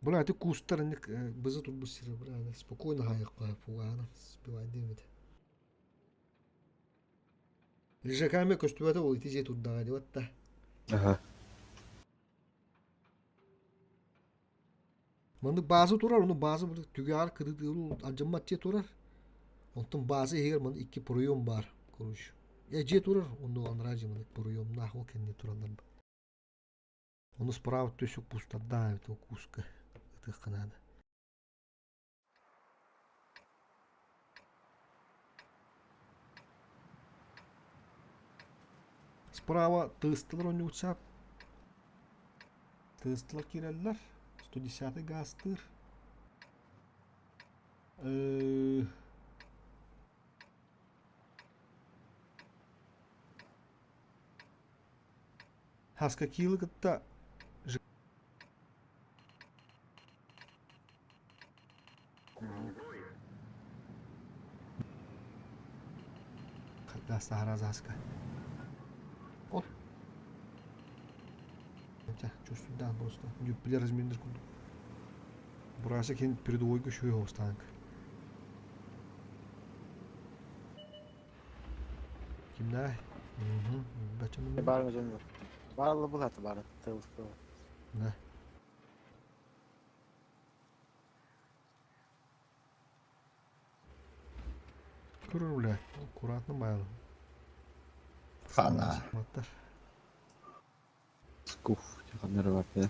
Бля, ити кустар инник бызы турбут сире, бля, спокойно хаайыққа пугаана спивайдым ити. Лежаками көстүбэтэ ол ити дьиэ турдаҕа дии батта. Аха. Маннык бааза турар, ону бааза түгэҕэр кырыытыыру алдьаммат дьиэ турар. Онтон бааза иһигэр манна икки проем баар, короче. Дьиэ турар, онно анараа дьиэ маннык проемнаах ол кэннэ тураллар. Ону справа өттө кустардаах эбит ол куска ытыахха наада. Справа тыыстылар оонньууччаап. Тыыстылар киирэллэр. 110 гаастыыр. Хаскакилы кытта Саһара От. Чувствую, да, просто. Юпилер размерный курдук. Бураса кин передовойга шуй танк. Кимнää? Бачча Баар дьон бар. Баалла булата баар тыл тыл. Да. Көрөр бля, аккуратно байыл. Хана. Маттар. Скуф, ханнары бар да.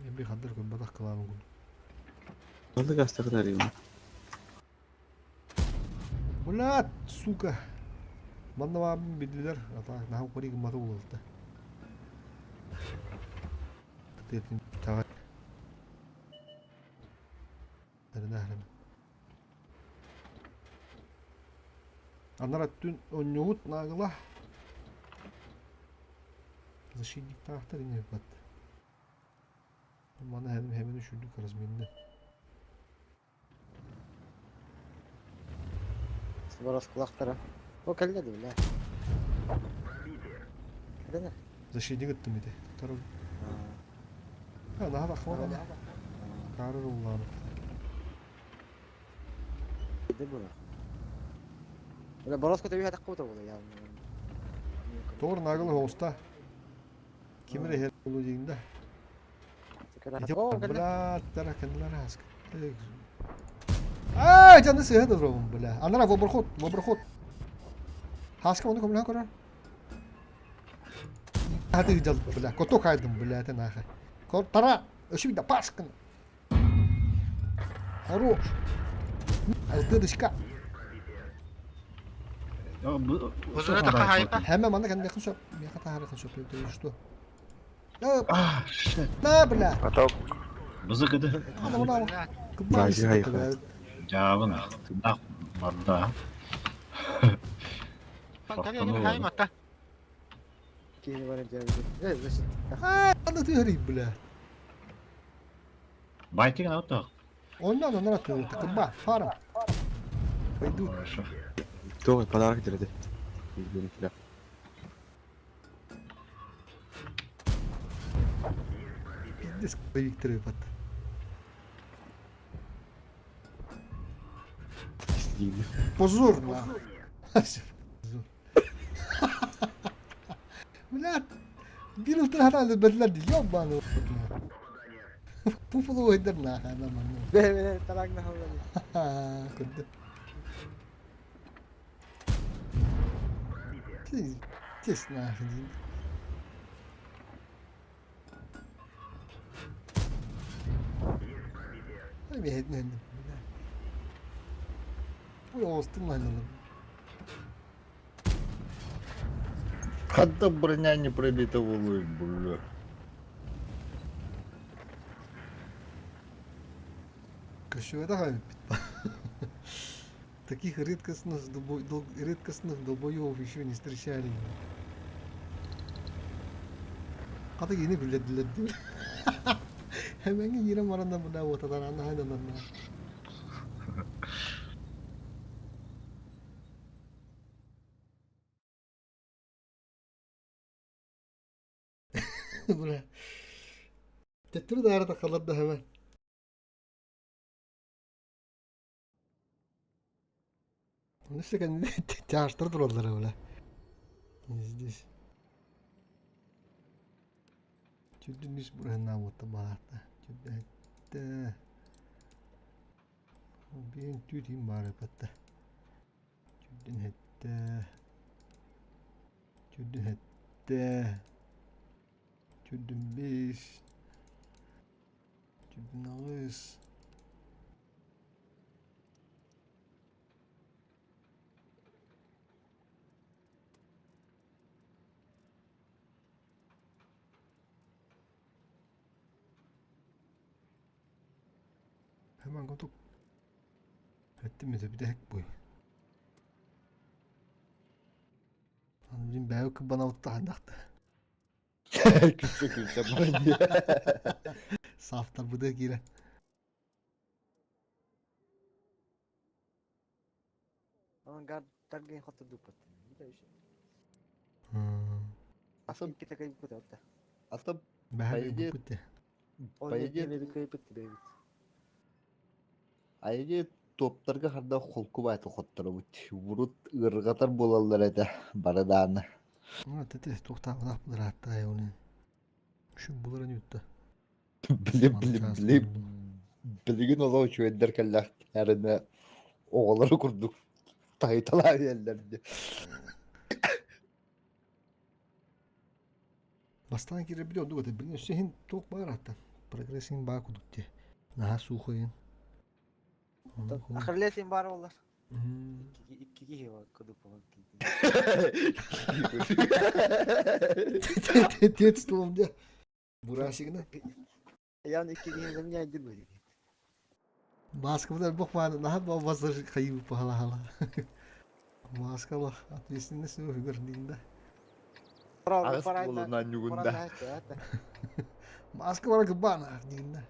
Эби хаддар көрбөтөх кылаабын кун. Онда гастагы дарыйм. Блядь, сука. Манна баабын билдилер. Ата наһаа кори гыммата буолалта. Тетин таға. Тэринэ Анара түн онньугут наагыла. Защитник таахтар ине бат. Мана хәм хәмен үшүрдүк разменне. Сыбарас кулактара. О кэллэ да бля. Кэлэнэ. Защитник ыттым ити. Тарыл. Ha, наһаа тахмат. Карыр уллааны. Иди була. Бля бороско төбү хатак кута була я. Тор нагыл хоста. Ким эрэ улу диигин да. Ити О кэллэ. бля, тара кэннилэр аска. Ай, жаны сыһа да туробун, бля. Анара воброход, воброход. Хаска оны көмөлөһөн көрөр. Хаты жал, бля. Кото кайдым, бля, это нахай. Кор тара, өшү да пашкын. Хорош. Алтыдышка. Бузуна та хайпа. Хәмә мана кәндә кын шоп. Миңа тахары кын шоп, ты что? А, shit. На, бля. Поток. Бызыкыды. Ана, ана. Бажи хайха. Жабын. Тынақ барда. Хай мата. Кини бар дьэ. Э, значит. Ана ты гри, бля. Байтигин ауттақ. Оннан анара ты, кыба, фара. Пойду. Хорошо. Тоҕо подарок дирэди. Билбин Пиздец, Виктор выпад. Позор, на. Позор. Бля, бир ылтырхана бэтлер ди, ёбаный. Пуфло ойдыр на, нормально. Бе бе тарак на халла. Көрдү. Тез нахуй. Ой, остын лайналым. Хатта броня не пробита волой, бля. Көстүбэтэх эбиппит. Таких редкостных, редкостных долбоёбов еще не встречали. Хата кини биллэрдилэр дии. Эмэҥи киирэн баран да бына уотатараан хайдананна. Бля. Төттөрү даара тахалар да hemen. Neyse kendini çağırtır durallar öyle. Здесь. Чүдүнүс бурһаннаабыта баата. Чүдәттэ. Биэн түүтин баар эпэтте. Чүдүн хэтте. Чүдүн хэтте. Чүдүн бис. Чүдүн аҕыс. Hemen кутук эттим этэ бүтэһик буй. Аны билин бэйэ кыббанабыттаһандахта. Күлсэ күлсэ баран дии. Сафтарбыта киирэн. Авангард хоту дуппат. Атын Икки такай бут атын Бэһэ По идее- буппут по идее Айыгы топтарга харда холку баайты хотторобут. Урут ыарырҕатар буолаллар этэ бары дааны. Тete туохтаабатах бырааттаа оны. Шүм буларын үтті. Били били били билигин олох үчүгэйдэр кэллэхтэринэ оҕолору курдук таһыйталаа биэрэллэр дии. Бастаан киирэрбит ордук этэ. Билин өссө иһин туох баар аттан. Прогресс иһин баа кудук дии. Наһаа суухайын. Ахарлесин бар олар. Икки киһи бар кудук болан Тет столом дии. Бурасигына. Ян икки киһи заменяй дир Маскабыт элбэх баар наһаа базар хайыы пахала Маскалах ответственность үгэр диин да. Аҕыс буолунан ньугунда. Маска бара кыбаана диин да.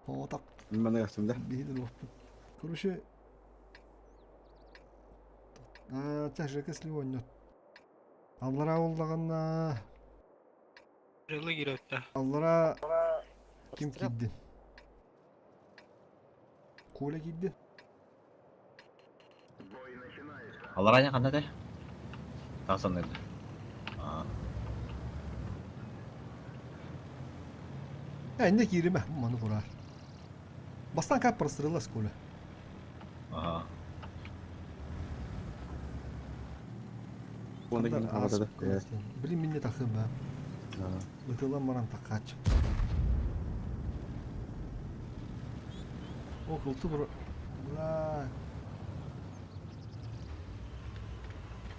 О так Маны да. биһиди луохпут. Короче, ча Жека слива ойнот. Аллара оллаҕына Жылы киирэтте. аллара ким киирдин? Коля киирдин? Аллараа ханна этэй? Тахсан эрдэ. Аа. Инне кииримэ, маны кураар. Бастаан как прострелас Коля. Аха. Онда кини хабатады. Блин, минне тахым ба. Ытылан баран такач. О, кылты бur. Бла.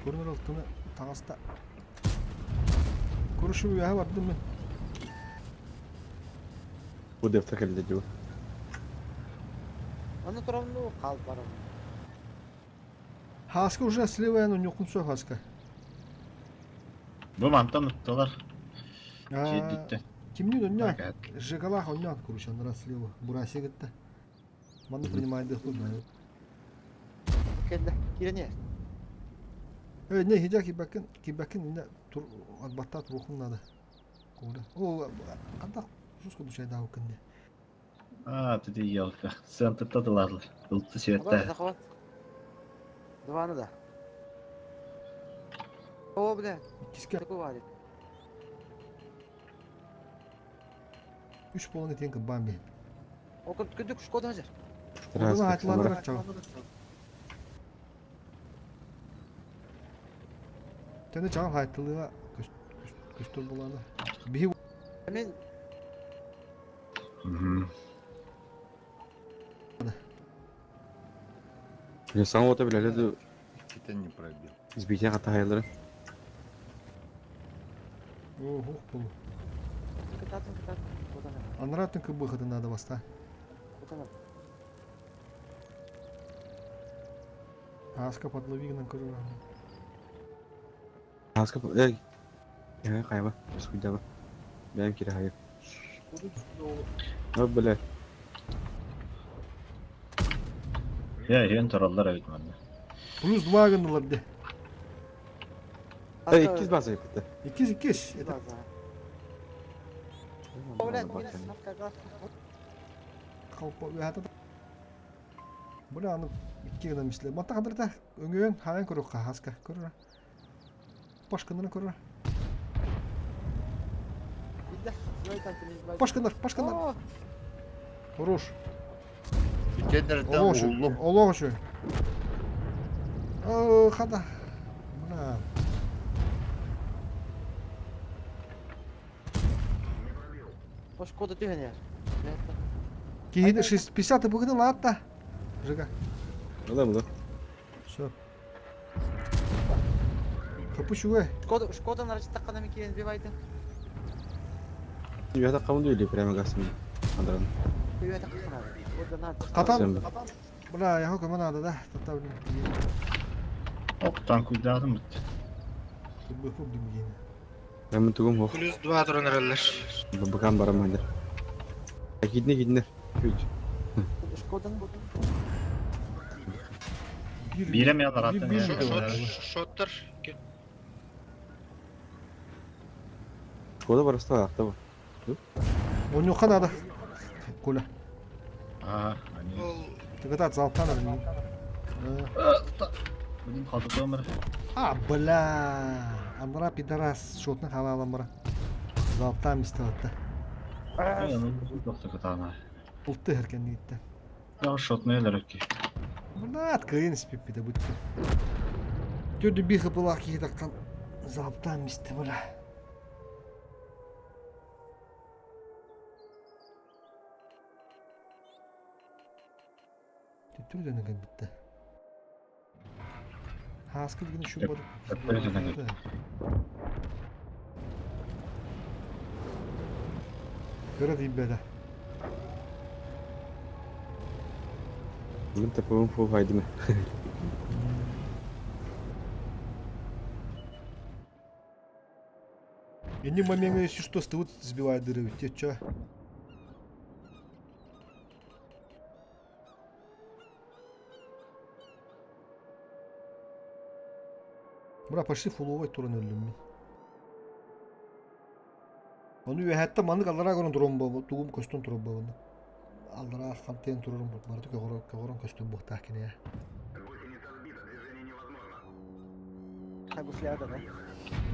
Көрүнөр алтыны таҥаста. Көрүшү үөһэ бардым мин. Бу дефтер кэллэ дии. Аны турамну кал барам. Хаска уже слева ну нюкун сө хаска. Бу мантан ыттылар. Чиэдиттэн. Кимни дөннө? Жигалах онньоон курушаннара слева. Бурасия гытта. Манны принимает дыхлы да. Кэллэ. Кирэне. Э, не, хидя кибакин, кибакин инде тур атбатта турухун надо. Коля. О, анда жус куду чайда укынде. Аа, ты елка. Центрда Ылты Ода светтэ. захват. Дваны да. О, бля, Киске такой варит. үч болон этен кыбан би. О, күндүк шкода хажар. Одан айтыланыр чау. Тәне чаган айтылыга көстөр буланы. Биһи Мен Мгм. Я сам вот билеле Иккитин не пробил. Избитие хатайылары. Ох, болу. кытатын кытатын. Куда Анратын кыбыхаты надо баста. Куда? Ааска подлови гынан көрөр. Ааска эй. Э хайба, скуйдаба. Бэйэм кире хайып. О, бля. Я иһэн тураллар эбит манна. Плюс два гыннылар де. Эй, иккис база yaptı. Иккис иккис. Это Бля, аны икки гынан мисле. Мата хадырта өҥөйөн хаайан көрүөххэ хаска көрөр. Пашканнарын көрөр. Пашканнар, пашканнар. Хорош. Итиэннэриттэн Олох уһуллум. Олох үчүгэй. Э, хата. Бля. Шкода түһэн иһэр. Киһини 50 быгыны лаатта. Жига. Ыла була. Все. Хапы үчүгэй. Шкода, Шкода нарачтаккана мен киирэн сбивайте. Үөһэ таххабын дуу или прямо гасым андаран. Үөһэ таххана. Шкода надо. Хатан. Бля, яха көмө надо да. Тата блин. Оптан куйдаатым бит. Быхып дим Мен тугум хох. Плюс два туран эрэллэр. Бакан барам хандар. Кидне кидне. Үч. Шкода. Биирэ эмиэ аларааттан Шоттар. Шкода барыста ахта бу. Онньуохха надо. Коля. Аа, они. Тыгытат залптан надо. Блин, халтатыам эрэ. А, бля. Анара пидорас шотны халалан бара. Залптан мистелатта. Доктор кытаана. Улты herkenligitte. Я шотный элэрекки. Бля, кыйын испиппите бүтті. Түрді бихы бұлақ киетаққан залптан мисті, бля. Түрден бітті. Хаскы деген şu бар. Көрө дейбеде. Мен тапым фу хайдыма. Эни момент, если что, стоит, сбивает дыры. Те чё? Бра, пошли фуловой туран өлдүм мен. Оны үөһэттэ маннык аллараа көрөн туран бу тугум көстөн турар буолла. Аллараа хантыйан турарым барыта көҕөрөн көстөн буохтаах киниэ.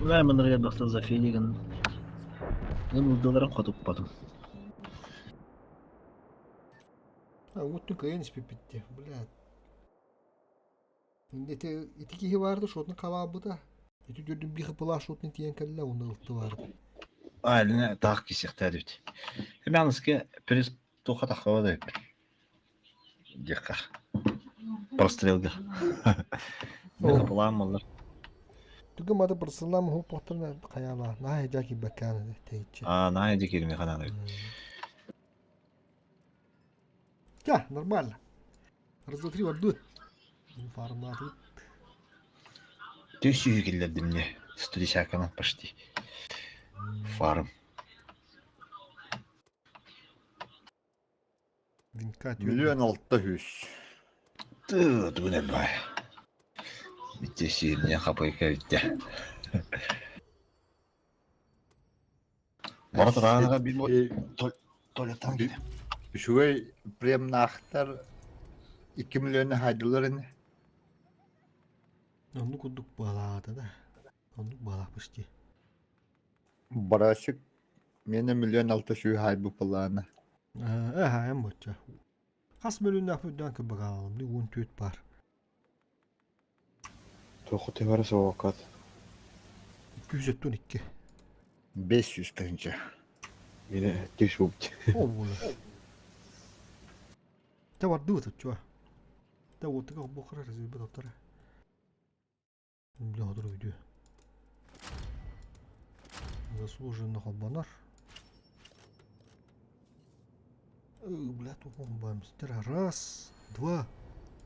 Бля, мындырга достар зафилигин. Мен ылдыларын хотуппатым. А уоттун кыайан испиппит Бля. Ити ити киһи баарды шотун хабаабыта. Ити төрдүн биир пылаа шотун тиийэн кэллэ уонна ылты баарды. А, илине таах кисиэхтээдибит. Эми аныскы приз туха таххаба да диэххэ. Прострелга. Мен план боллар. Түгэн мады бырсылам хуппохторун хайаала наһаа дьаа киирбэккээн тэйиччи. А, наһаа дьэ киирими ханаан. Ча, нормально. Раз, два, три, ордует. Формат. Түс сүүһү киллэрдим мне. 110 почти. Фарм. Винка Миллион алта жүз. Тыы, тугун элбай. Битте сиирне хапайка битте. Бара тураанага бил туалеттан киде. Үчүгэй премнаахтар 2 миллион хайдылар ини. Оннук курдук баалаата да. Оннук баалаах почти. Барасык мені миллион алта сүүс хайбы плана. Э, эм бочча. Хас мөлүннээх үрдээн кыбагаалым, 14 бар. Тоқы тебара соғақат. 212. 500 тыһынча. Мені теш болып. О, була. Те барды чуа. Те отыга бохара разве доктора. Бля, одр видео. Заслуженно холбанар. Бля, тут бамс. Раз, два,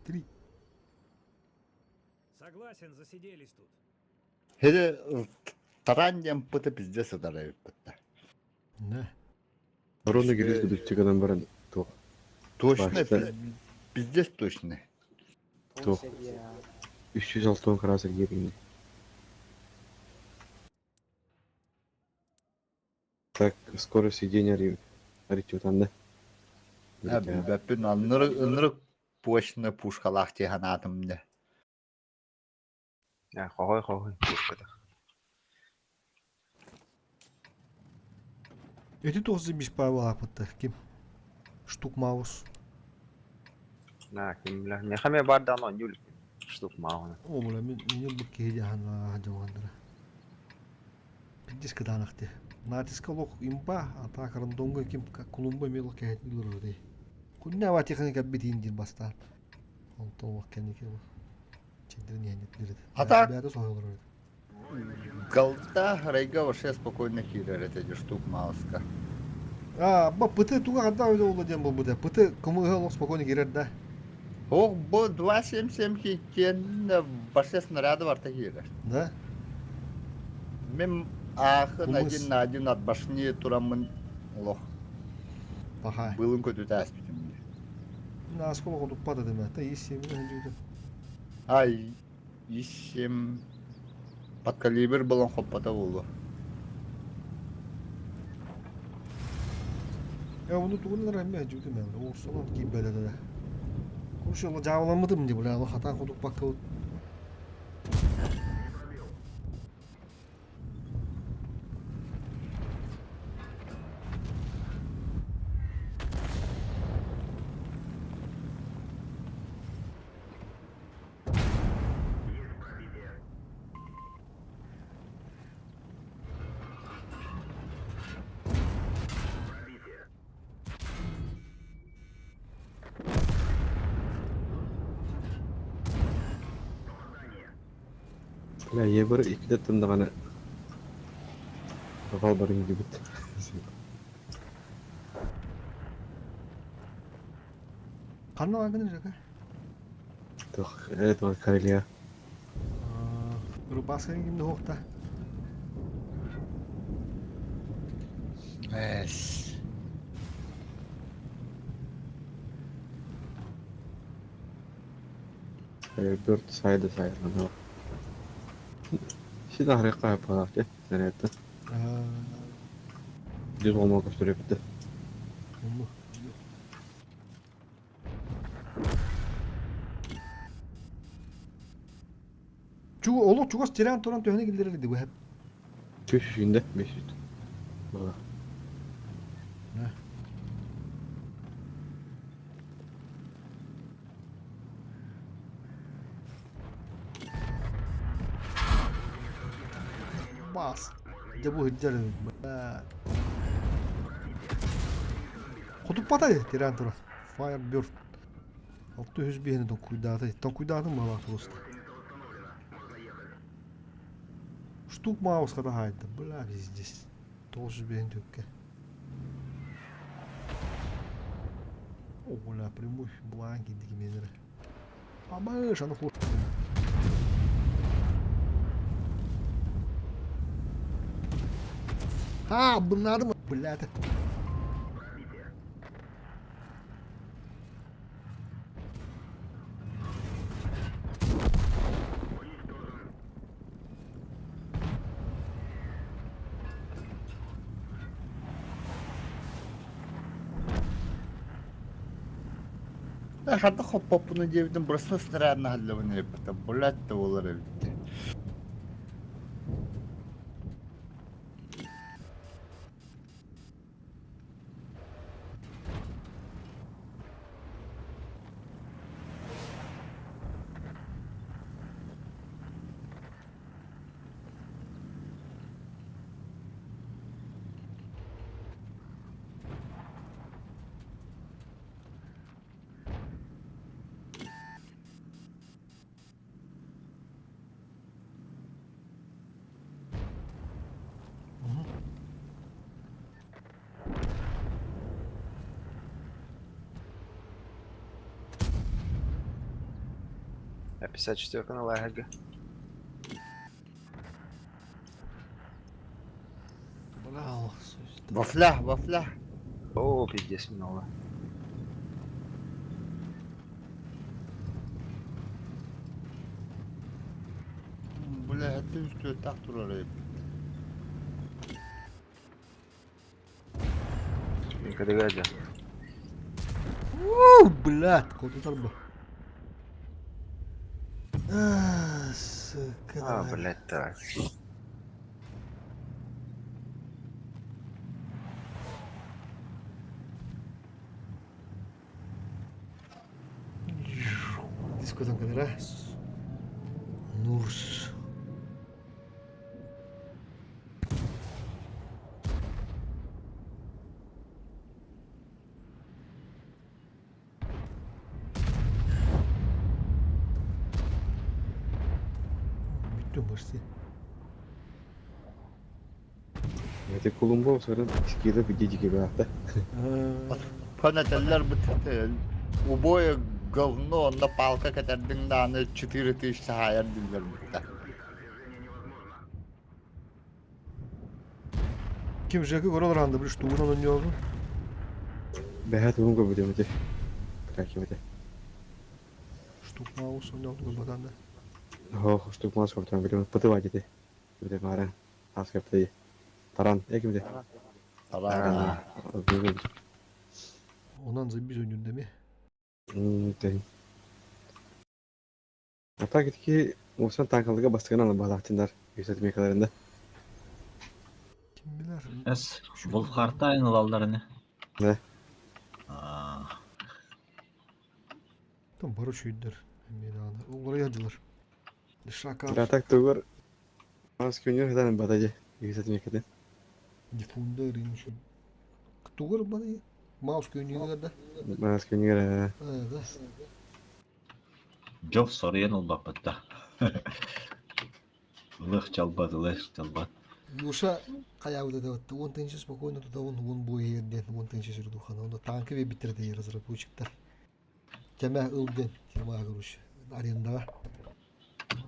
три. Согласен, засиделись тут. Хири таран диэн пыты пизде сытар эбиппит да. Не. Рону кирис гудуччугынан баран туох. Точно, Башта пиздец точно. туох. 360 градус эргиирин. Так, скорость сидения аричутанна. Билбэппин аннырык ынырык почна пушкалаах дии санаатым дьэ. Хоһой хоһой пушката. Эти тоғыз беш Павел апытты. Ким? Штук Маус. На, ким бля. Мехаме бар да но нюл. Штук мауна. О, бля, мен мен бұл кейде жауандыра. Пиздец кыданақты. Натиска лох имба, атака рандомга ким Колумба мел кәһәт дей. Күнне ава техника бит индир бастан. Онтон вак кәнеке бу. Чендирин яһнет бирде. А так? Бәдә сойылыр. Голда райга вообще спокойно киирэр этэ штук мауска. А, ба пыты туга када öyle oldu диэн буолбута. Пыты кымыһы олох спокойно кирер да. Ох, бу 2.77 киэн вообще снаряды барта киирэр. Да? Мин аахын Кумыс. один на один от башни тураммын олох Паха. былын көтүтэ ааспытым. Насколько туппата деме. Та есть семь. Ай, исем под калибр балан хоппата буолуо. Я bunu тугунан рахме жүтү мен. Орсонон кийбеле да. Куршула жабыламыдым деп бля, хата кудук бакка. Бля, ебір икide тымдағаны Бағал барын гибит. Канна агын жака. Тух, это Карелия. Рубаска кимде хокта. Эс. Бөрт сайды сайды. Син ахрыққа апалақ, сәрәтті. Жүз болмау көстіріп бітті. Чу олох чугас тиран туран төһөнө килдерер ди бу хеп. Түш үйінде, беш жүз. Бала. Бас. Дэ бу хиджер. Хотуп патай тиран туран. Firebird. 600 бихини токуйдааты. Токуйдаатын бала просто. Штук маус хата хайда. Бля, здесь. Тоже бихини төкке. О, бля, прямой бланки дигменеры. Абыш, аны хур. А, надо, бля, это. Хата хоппоппуну диэбитим просто снарядна халлабын эбитэ. Блядь, да буолар эбит. А 54 на лагерге. Браво. Вафля, вафля. О, пиздец, минула. Бля, это үстүө так турар эбит. Кадыгадя. Уу, блядь, куда бы. А, сука. А, блядь, так. Дискотан kadar ha. Nurs. Бүттүм почти. Это Колумбо сорын скида бидики баата. Фанателлер бит убое говно на палка катердиң дааны 4000 хайар дилер битте. Ким Жеки көрөлөр анда бир штугунан ойнойбу. Бэхат уун көбүтэ мете. Кракимете. Штук маус ойнолду көрбөтанда. Хо, штук мас коптан билем пытыва дете. Бите маран. Тас кепте. Таран, экимде. Таран. Онан забиз ойнойт деме. Тен. Ата кетки осан танкалыга бастыган ала балактындар. Yüksek mekalarında. Ким билер? Эс, Wolfhard'da aynı lallarını. Ne? Aa, Там бары чүйдер. Мен аны. Олар ядылар. Шака. Атак тугар. Мас күнүр хедан батажы. Yüksek mekade. Дифундер иншин. Тугар баны. Маус күйнүгөр да. Мас күнүр. Да. Джоф соруyan olmak da. Ылых чалбат, ылых чалбат. Юша каябыда да батты. Он тынчы спокойно туда он он бой ерден, он тынчы сүрдү хана. Онда танкы бе биттирди разработчиктар. Кеме ылден, тема короче. Арендага.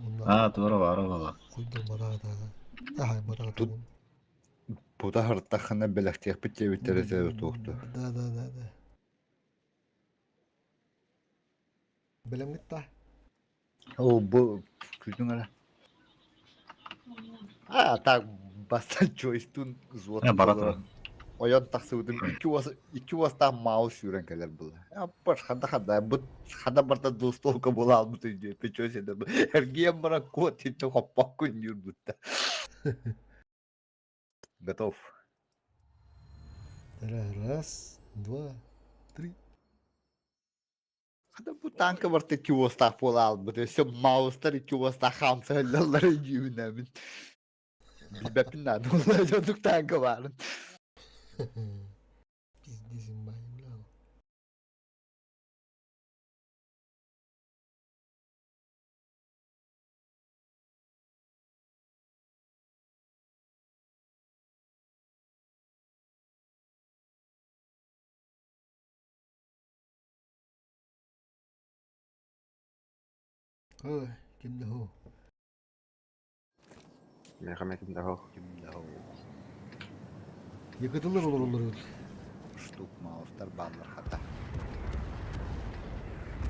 Онда А, тура бар бала. койду мара да. Ага, мара Тут Буда хартахана белэхтиэх битте туохту. Да, да, да, да. Белем гитта. О, бу күтүң ара. А, так баста джойстун зуот. Э, бара тура. Ойон тахсыбытым икки уоста маус сүүрэн кэлэр була. А баш хада хада бут хада барта двустолка була албыт үйдө печосе да. Эргием бара кот итте хоппак күн бутта. Готов. Раз, два, три. Хада бу танка барта икки уоста була албыт. Өссө маустар икки уоста хамса өллөр үйүнәмин. Билбеппин нады була жодук танка барын. Пиздезим бай, бля. Ой, ким да хо. Мехаметим дагыл. Yakıtılır olur olur olur. Штук маустар баалар хата.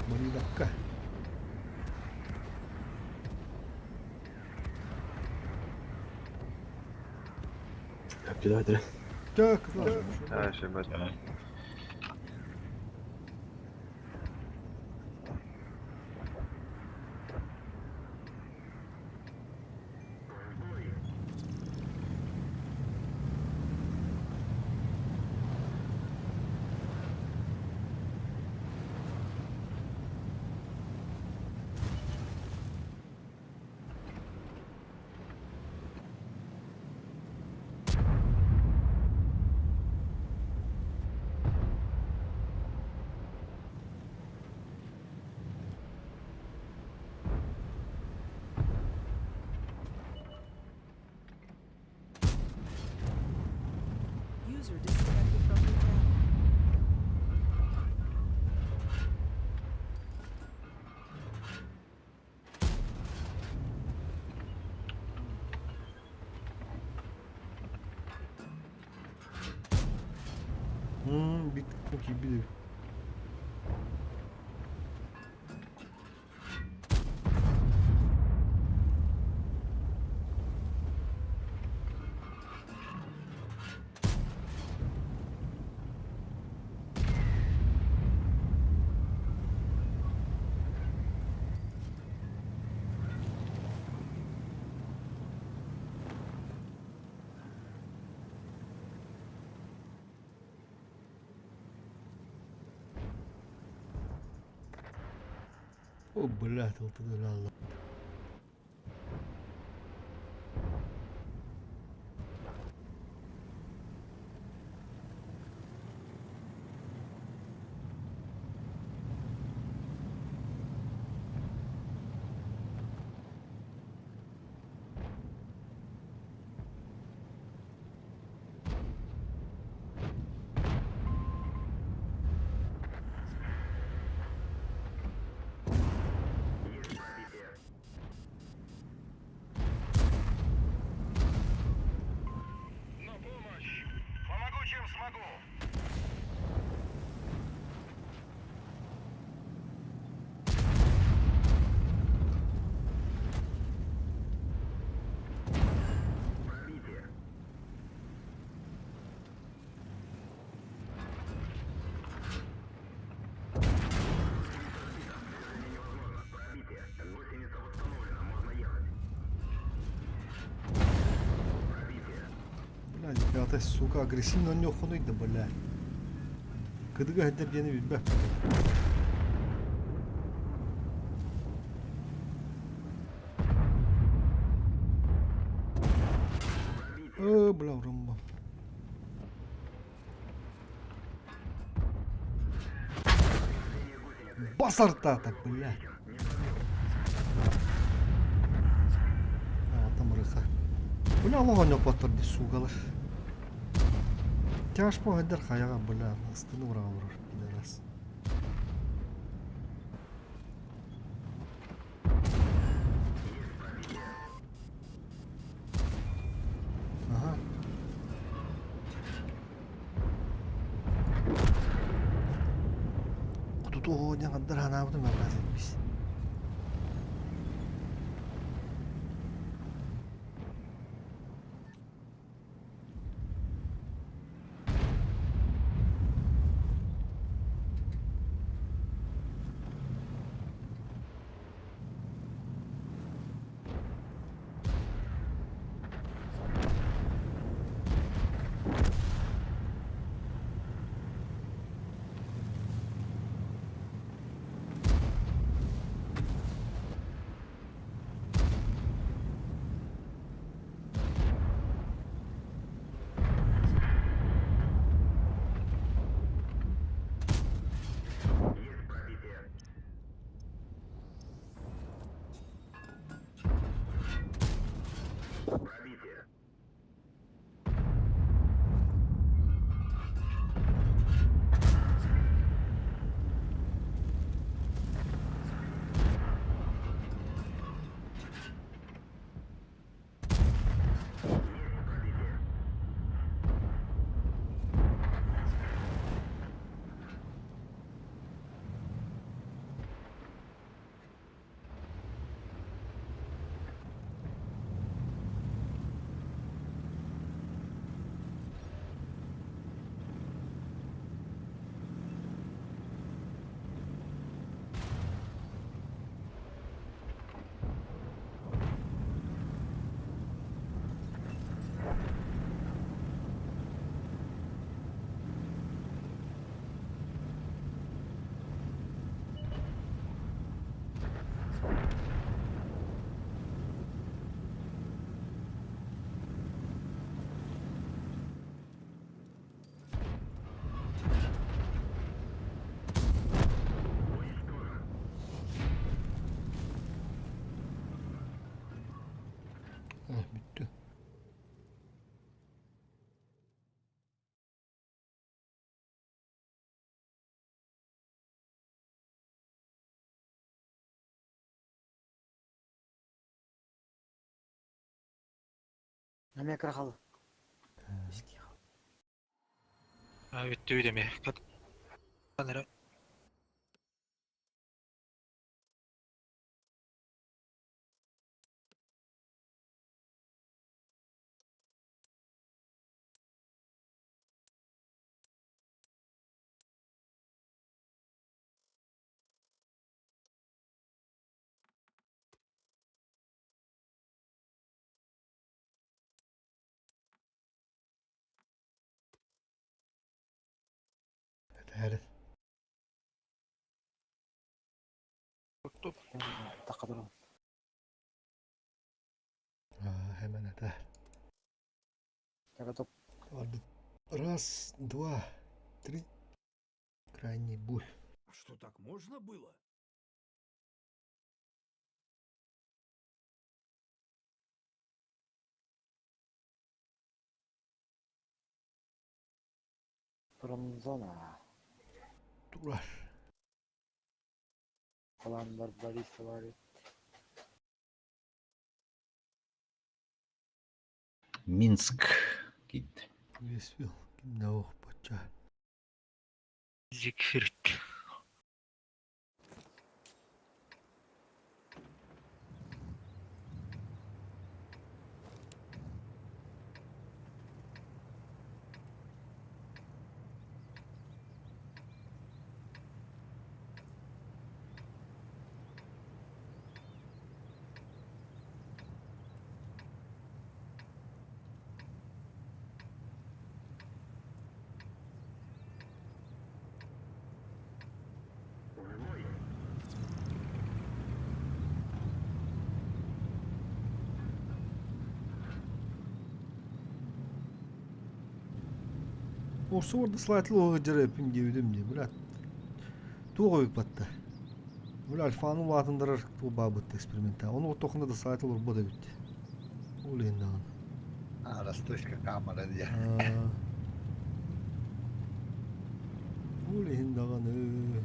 Bir dakika. Апчыда Так, А, шебет. Киирбит эбит. О, блядь, вот это ла. Бля, ребята, сука, агрессивно не да, бля. Кыдыга хедер диэни билбэт. Э, бля, урумба. Басартата, бля. А, там рыха. Бля, аллах ойноппоттор дии сугалар. Тяжпо хайдар хайаҕа, бля, астыны ураҕа олорор, пидорас. Ага. Кутуту диэн хандар ханаабытым баар этибис. Eh, bitti. Намия крахал. Бүттү деми. Эрэ. Этээр. Takadırım. А, hemen этээр. Takadop. Ладно. Раз, два, три. Крайний буль. Что так можно было? Промзона. Турар. Falan Barbarisi var. Минск. Кит. Весвил. Кимнаух бача. Зигфрид. Орсу орда слайтлы жарайпым диэбитим дии, бля. Туох эбит батта. Бля, альфаны улаатыннарар туох баабыт эксперимента. Ону оттохуна да слайтыл урбот эбит. Ол иһин даҕаны. А, расточка камера дии. Аа. Ол иһин даҕаны.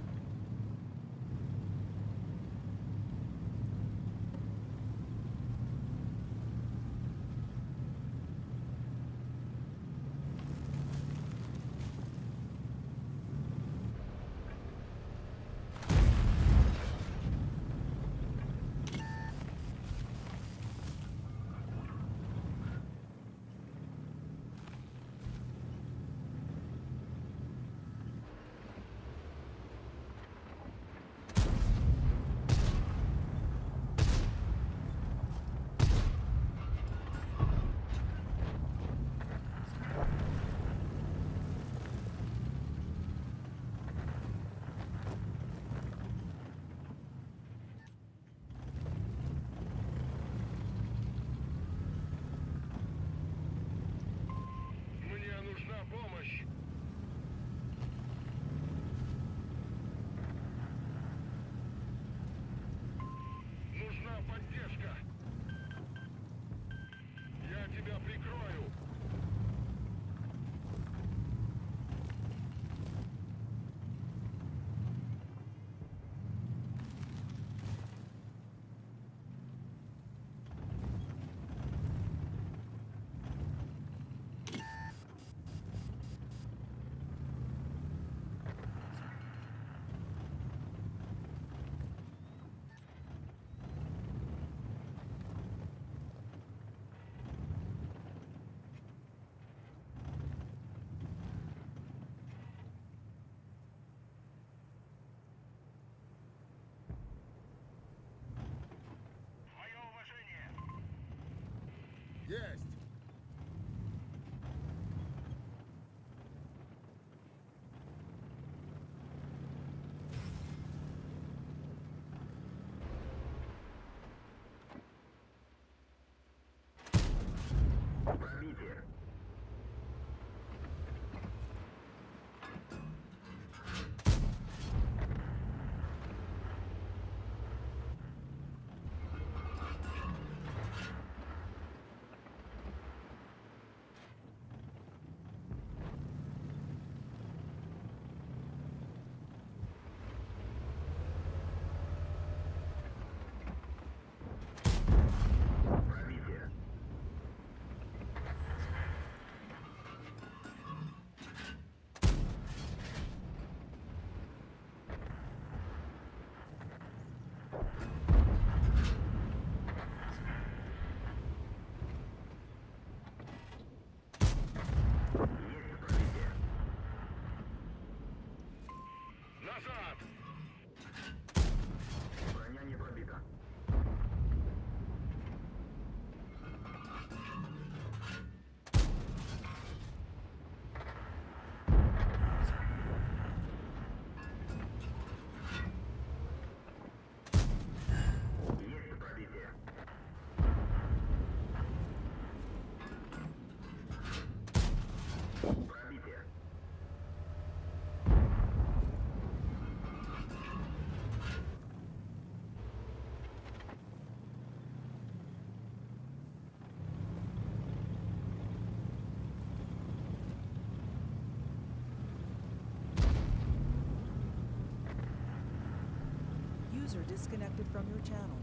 User disconnected from your channel.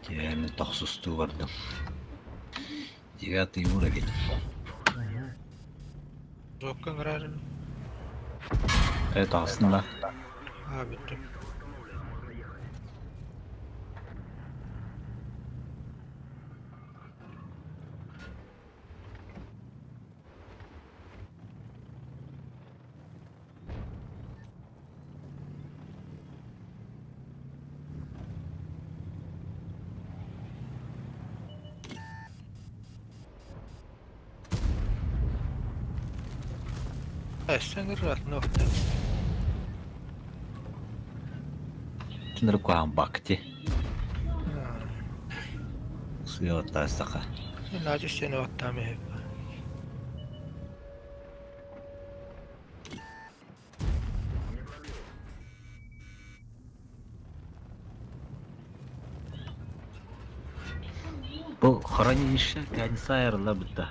Дьэ, мин тохсустуу бардым. Девятый уровень. Жопка ыҥырар. Это аснына. Аа бүттүм. Эстен ырратны охтан. Тынырып куһаҕан бакти. Сыалаттаастаха. Наадьы сeni оттаам иһип. Бу хранилище кәниса айырылла бытта.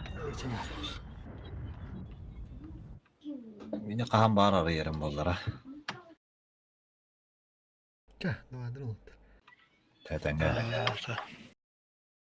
Мені хаһан баар арыйарым буоллара. Чэ, давай, друг. Тэтэҥҥэ. Аа,